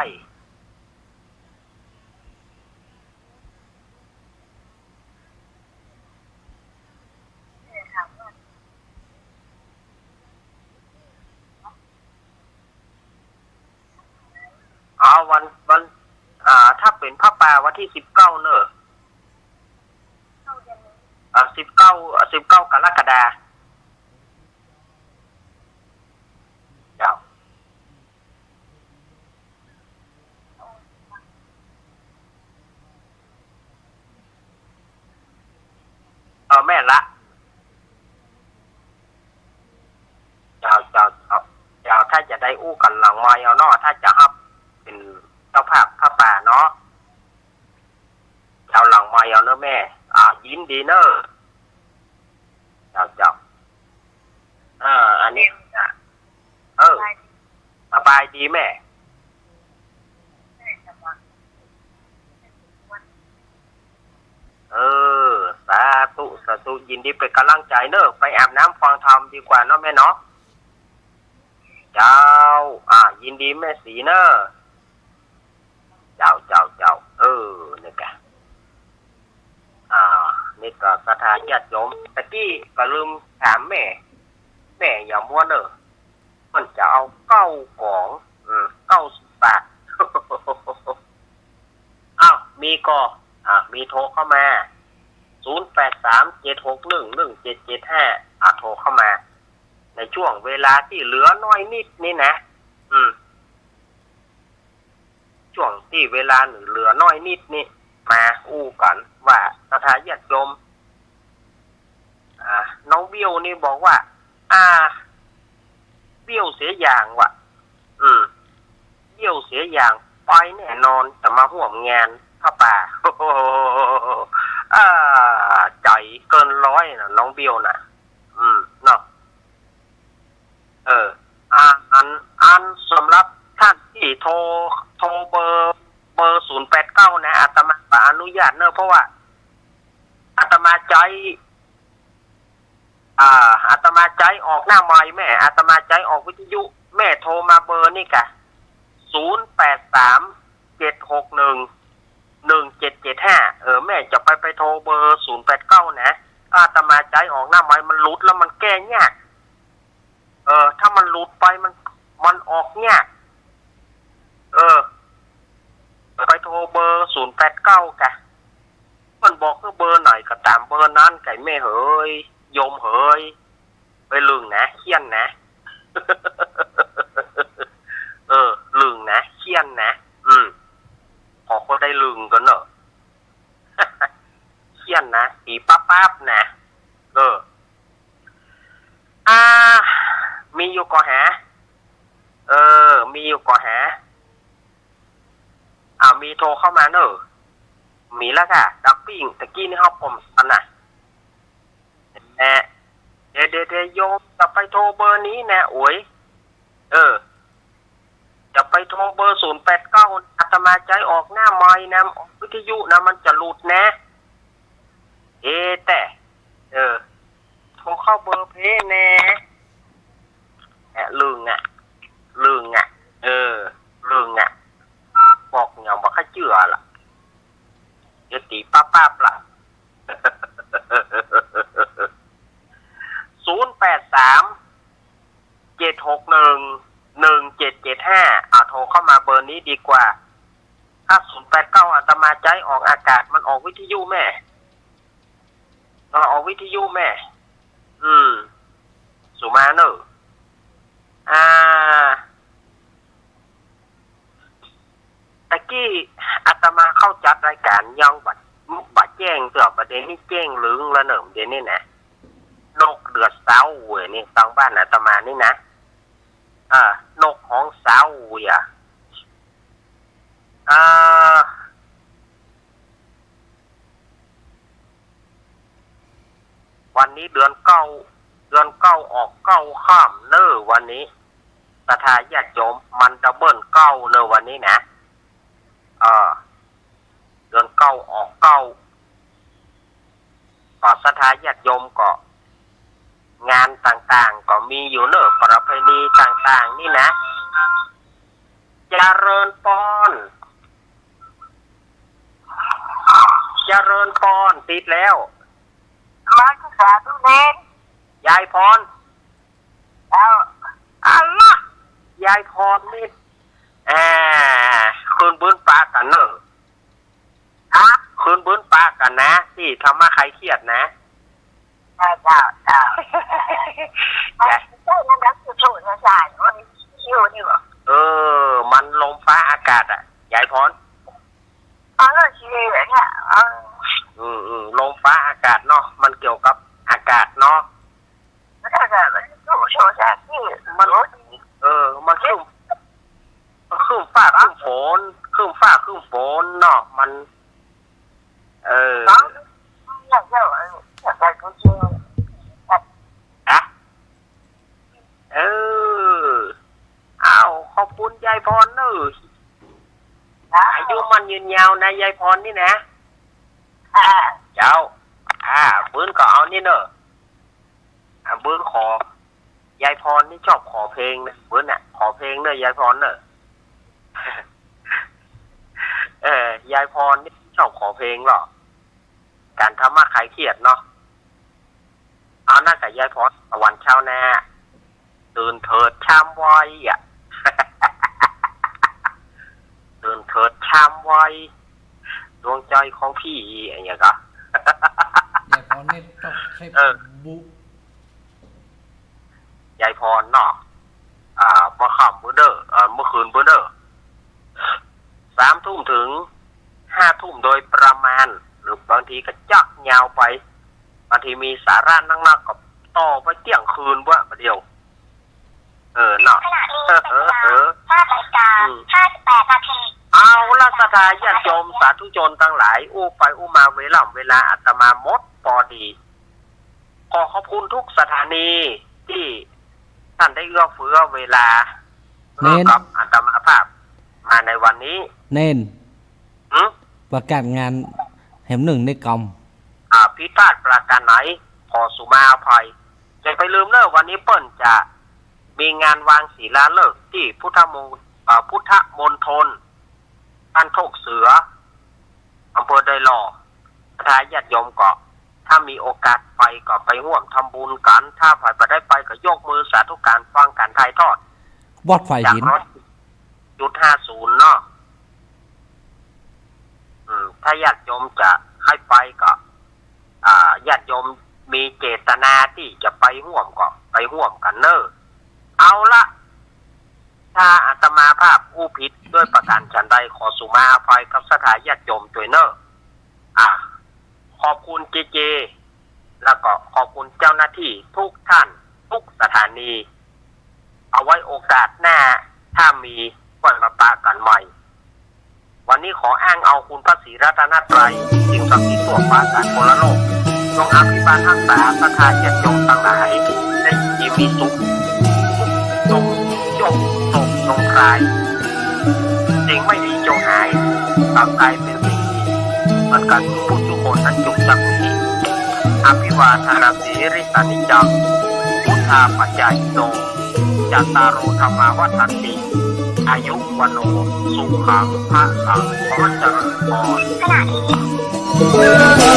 เอาวัน วัน อ่า ถ้าเป๋นผ้าป่าวันตี้สิบเก้าเน่อ อ่า สิบเก้า อ่า สิบเก้ากรกฎาคม เจ้า เออ แม่นละ เจ้า เจ้า เจ้า เจ้า ถ้าจะได้อู้กั๋นหลังไมค์เอาเนาะ ถ้าจะฮับเป๋นเจ้าภาพผ้าป่าเนาะ เจ้า หลังไมค์เอาเน่อแม่ อ่า ยินดีเน่อ เจ้า เจ้า อ่า อันนี้ เออ สบายดีแม่ เออ สาธุ สาธุ ยินดีเป๋นก๋ำลังใจ๋เน่อ ไปอาบน้ำฟังธรรมดีกว่าเนาะแม่เนาะ เจ้า อ่า ยินดีแม่ศรีเน่อ เจ้า เจ้า เจ้า เออ นี่กะ อ่า นี่ก็ศรัทธาญาติโยม ตะกี้ก็ลืมถามแม่ แม่อย่ามัวเน่อ มันจะเอาเก้ากอง อืม เก้าสิบบาท อ้าว มีก่อ อ่า มีโทรเข้ามา ศูนย์แปดสาม เจ็ดหกหนึ่ง หนึ่งเจ็ดเจ็ดห้า อ่า โทรเข้ามา ในช่วงเวลาตี้เหลือน้อยนิดนี่นะ อืม ช่วงตี้เวลาเหลือน้อยนิดนี่ มาอู้กั๋นว่าศรัทธาญาติโยม อ่า น้องเบี้ยวนี่บอกว่า อ่า เบี้ยวเสียอย่างว่ะ อืม เบี้ยวเสียอย่าง ไปแน่นอน จะมาฮ่วมงานผ้าป่า อ่า ใจ๋เกินร้อยน่ะ น้องเบี้ยวน่ะ อืม เนาะ เออ อ่า อันสำหรับท่านตี้โทร โทรเบอร์ เบอร์ศูนย์แปดเก้านะ อาตมาบ่อนุญาตเนอะ เพราะว่าอาตมาใจ๊ อ่า อาตมาใจ๊ออกหน้าไมค์แม่ อาตมาใจ๊ออกวิทยุ แม่โทรมาเบอร์นี้ก่ะ ศูนย์แปดสาม เจ็ดหกหนึ่ง หนึ่งเจ็ดเจ็ดห้า เออ แม่จะไป ไปโทรเบอร์ศูนย์แปดเก้านะ อาตมาใจ๊ออกหน้าไมค์มันหลุดแล้วมันแก้ยาก เออ ถ้ามันหลุดไปมัน มันออกยาก เออ ไปโทรเบอร์ศูนย์แปดเก้าก่ะ มันบอกคือเบอร์ไหนก็ต๋ามเบอร์นั้นก่ะ แม่เหย โยมเหย ไปลึงนะ เฆี่ยนนะ เออ ลึงนะ เฆี่ยนนะ อืม ขอคนได้ลึงก่อนเนอะ เฆี่ยนนะ ตี๋ป๊าบๆ นะ เออ อ่า มีอยู่ก่อหา เออ มีอยู่ก่อหา อ่า มีโทรเข้ามาเนอะ มีแล้วก่ะ ดับปิ้ง ตะกี้นี่เฮาป้มสันน่ะ แหม เดี๋ยว เดี๋ยว เดี๋ยว โยมจะไปโทรเบอร์นี้นะ โอ้ย เออ จะไปโทรเบอร์ศูนย์แปดเก้า อาตมาใจ๊ออกหน้าไมค์นะ ออกวิทยุนะ มันจะหลุดนะ เอ แต่ เออ โทรเข้าเบอร์เพแน่ แหม ลึงอ่ะ ลึงอ่ะ เออ ลึงอ่ะ บอกหยังบ่ใค่เจื้อละ เดี๋ยวตี๋ป๊าบๆ ละ ศูนย์แปดสาม เจ็ดหกหนึ่ง หนึ่งเจ็ดเจ็ดห้า อ่ะ โทรเข้ามาเบอร์นี้ดีกว่า ถ้าศูนย์แปดเก้า อาตมาใจ๊ออกอากาศ มันออกวิทยุแม่ เออ ออกวิทยุแม่ อืม สุมาเนอะ อ่า ตะกี้อาตมาเข้าจัดรายก๋านยังบ่ บ่แจ้งเตื้อ บ่าเดี๋ยวนี้แจ้งลึงแล้วเนอะ เดี๋ยวนี้นะ นกเดือดเซ้าเว้ยนี่ ตางบ้านอาตมานี่นะ อ่า นกฮ้องเซ้าเว้ยอ่ะ อ่า วันนี้เดือนเก้า เดือนเก้าออกเก้าค่ำเนอะวันนี้ ศรัทธาญาติโยม มันดับเบิลเก้าเนอะวันนี้นะ เออ เดือนเก้าออกเก้า ก็ศรัทธาญาติโยมก็ งานต่างๆ ก็มีอยู่เนอะ ประเพณีต่างๆ นี่นะ เจริญปอน เจริญปอน ติดแล้ว มาศึกษาดูเนน ยายพร เจ้า อะละ ยายพรนี่ อ่า คืนบานปะกั๋นเนอะ ฮะ คืนบานปะกั๋นนะ ตี้ธรรมะคลายเครียดนะ เจ้า เจ้า เจ้า ยาย ใช่ มันดังสุดๆ นะ ใช่ มันอยู่นี่หว่า เออ มันลมฟ้าอากาศอะ ยายพร เออ ชีวิตเนี่ย เออ อืม อืม ลมฟ้าอากาศเนาะ มันเกี่ยวกับอากาศเนาะ มัน เออ มันครึ้ม มันครึ้มฟ้าครึ้มฝน ครึ้มฟ้าครึ้มฝนเนาะ มัน เออ อะ เออ อ้าว ขอบคุณยายพรเนอะ อายุมั่นยืนยาวนะ ยายพรนี่นะ เจ้า อ่า เปิ้นก็เอานี่เนอะ อ่า เปิ้นขอ ยายพรนี่ชอบขอเพลงนะ เปิ้นน่ะ ขอเพลงเนอะ ยายพรเนอะ เออ ยายพรนี่ชอบขอเพลงเหรอ ก๋านธรรมะคลายเครียดเนาะ เอาหน้ากับยายพร ตะวันเช้าหน้า ตื่นเถิดชามไวอะ ตื่นเถิดชามไว ดวงใจของพี่ อะหยังก็ ยายพรนี่ต้องใช้ เออ บุ ยายพรเนาะ อ่า เมื่อค่ำเปิ้นเด้อ อ่า เมื่อคืนเปิ้นเด้อ สามทุ่มเถิงห้าทุ่มโดยประมาณ หรือบางทีก็จักยาวไป บางทีมีสาระนักๆ ก็ต่อไปเตี้ยงคืนวะ บ่าเดี่ยว เออ เนาะ ขณะนี้เป็นเวลา เออ เออ ห้านาฬิกา อืม ห้าสิบแปดนาที เอาละ ศรัทธาญาติโยมสาธุชนตังหลาย อู้ไปอู้มาเวล่ำเวลาอาตมาหมดปอดี ขอขอบคุณทุกสถานีตี้ต้านได้เอื้อเฟื้อเวลา เน้น กับอาตมาภาพมาในวันนี้ เน้น หืม ประกาศงานแหมหนึ่งในกรม อ่า ผิดพลาดประการไหน ขอสุมาอภัย อย่าไปลืมเนอะ วันนี้เปิ้นจะมีงานวางศิลาฤกษ์ที่พุทธมง เอ่อ พุทธมณฑลบ้านโคกเสือ อำเภอดอยหล่อ ศรัทธาญาติโยมก็ ถ้ามีโอกาสไปก็ไปฮ่วมทำบุญกั๋น ถ้าใผบ่ได้ไปก็ยกมือสาธุก๋านฟังก๋านถ่ายทอด วัดฝ่ายหิน จากร้อยจุดห้าศูนย์เนาะ อืม ถ้าญาติโยมจะให้ไปก็ อ่า ญาติโยมมีเจตนาตี้จะไปฮ่วมก็ไปฮ่วมกั๋นเน่อ เอาละ ถ้าอาตมาภาพอู้ผิดด้วยประการฉันใด ขอสุมาอภัยกับศรัทธาญาติโยมตวยเน่อ อ่า ขอบคุณเจเจ แล้วก็ขอบคุณเจ้าหน้าที่ทุกท่าน ทุกสถานี เอาไว้โอกาสหน้า ถ้ามี ค่อยมาปะกั๋นใหม่ วันนี้ขออ้างเอาคุณพระศรีรัตนตรัย สิ่งศักดิ์สิทธิ์ทั่วฟ้าสากลโลก จงอภิบาลรักษาศรัทธาญาติโยมตังหลาย ได้อยู่ดีมีสุข จงโยกโศกจงคลาย สิ่งไม่ดีจงหาย กลับกลายเป๋นสิ่งดี เหมือนกั๋นกู้ผู้กู้คนนั้นจุกจักนี้ อภิวาทนาสีลิสานิจัง วุฑฒาปะจายิโน จัตตาโร ธัมมา วัฑฒันติ อายุ วัณโณ สุขัง พะลัง ขอเจริญพร ขณะนี้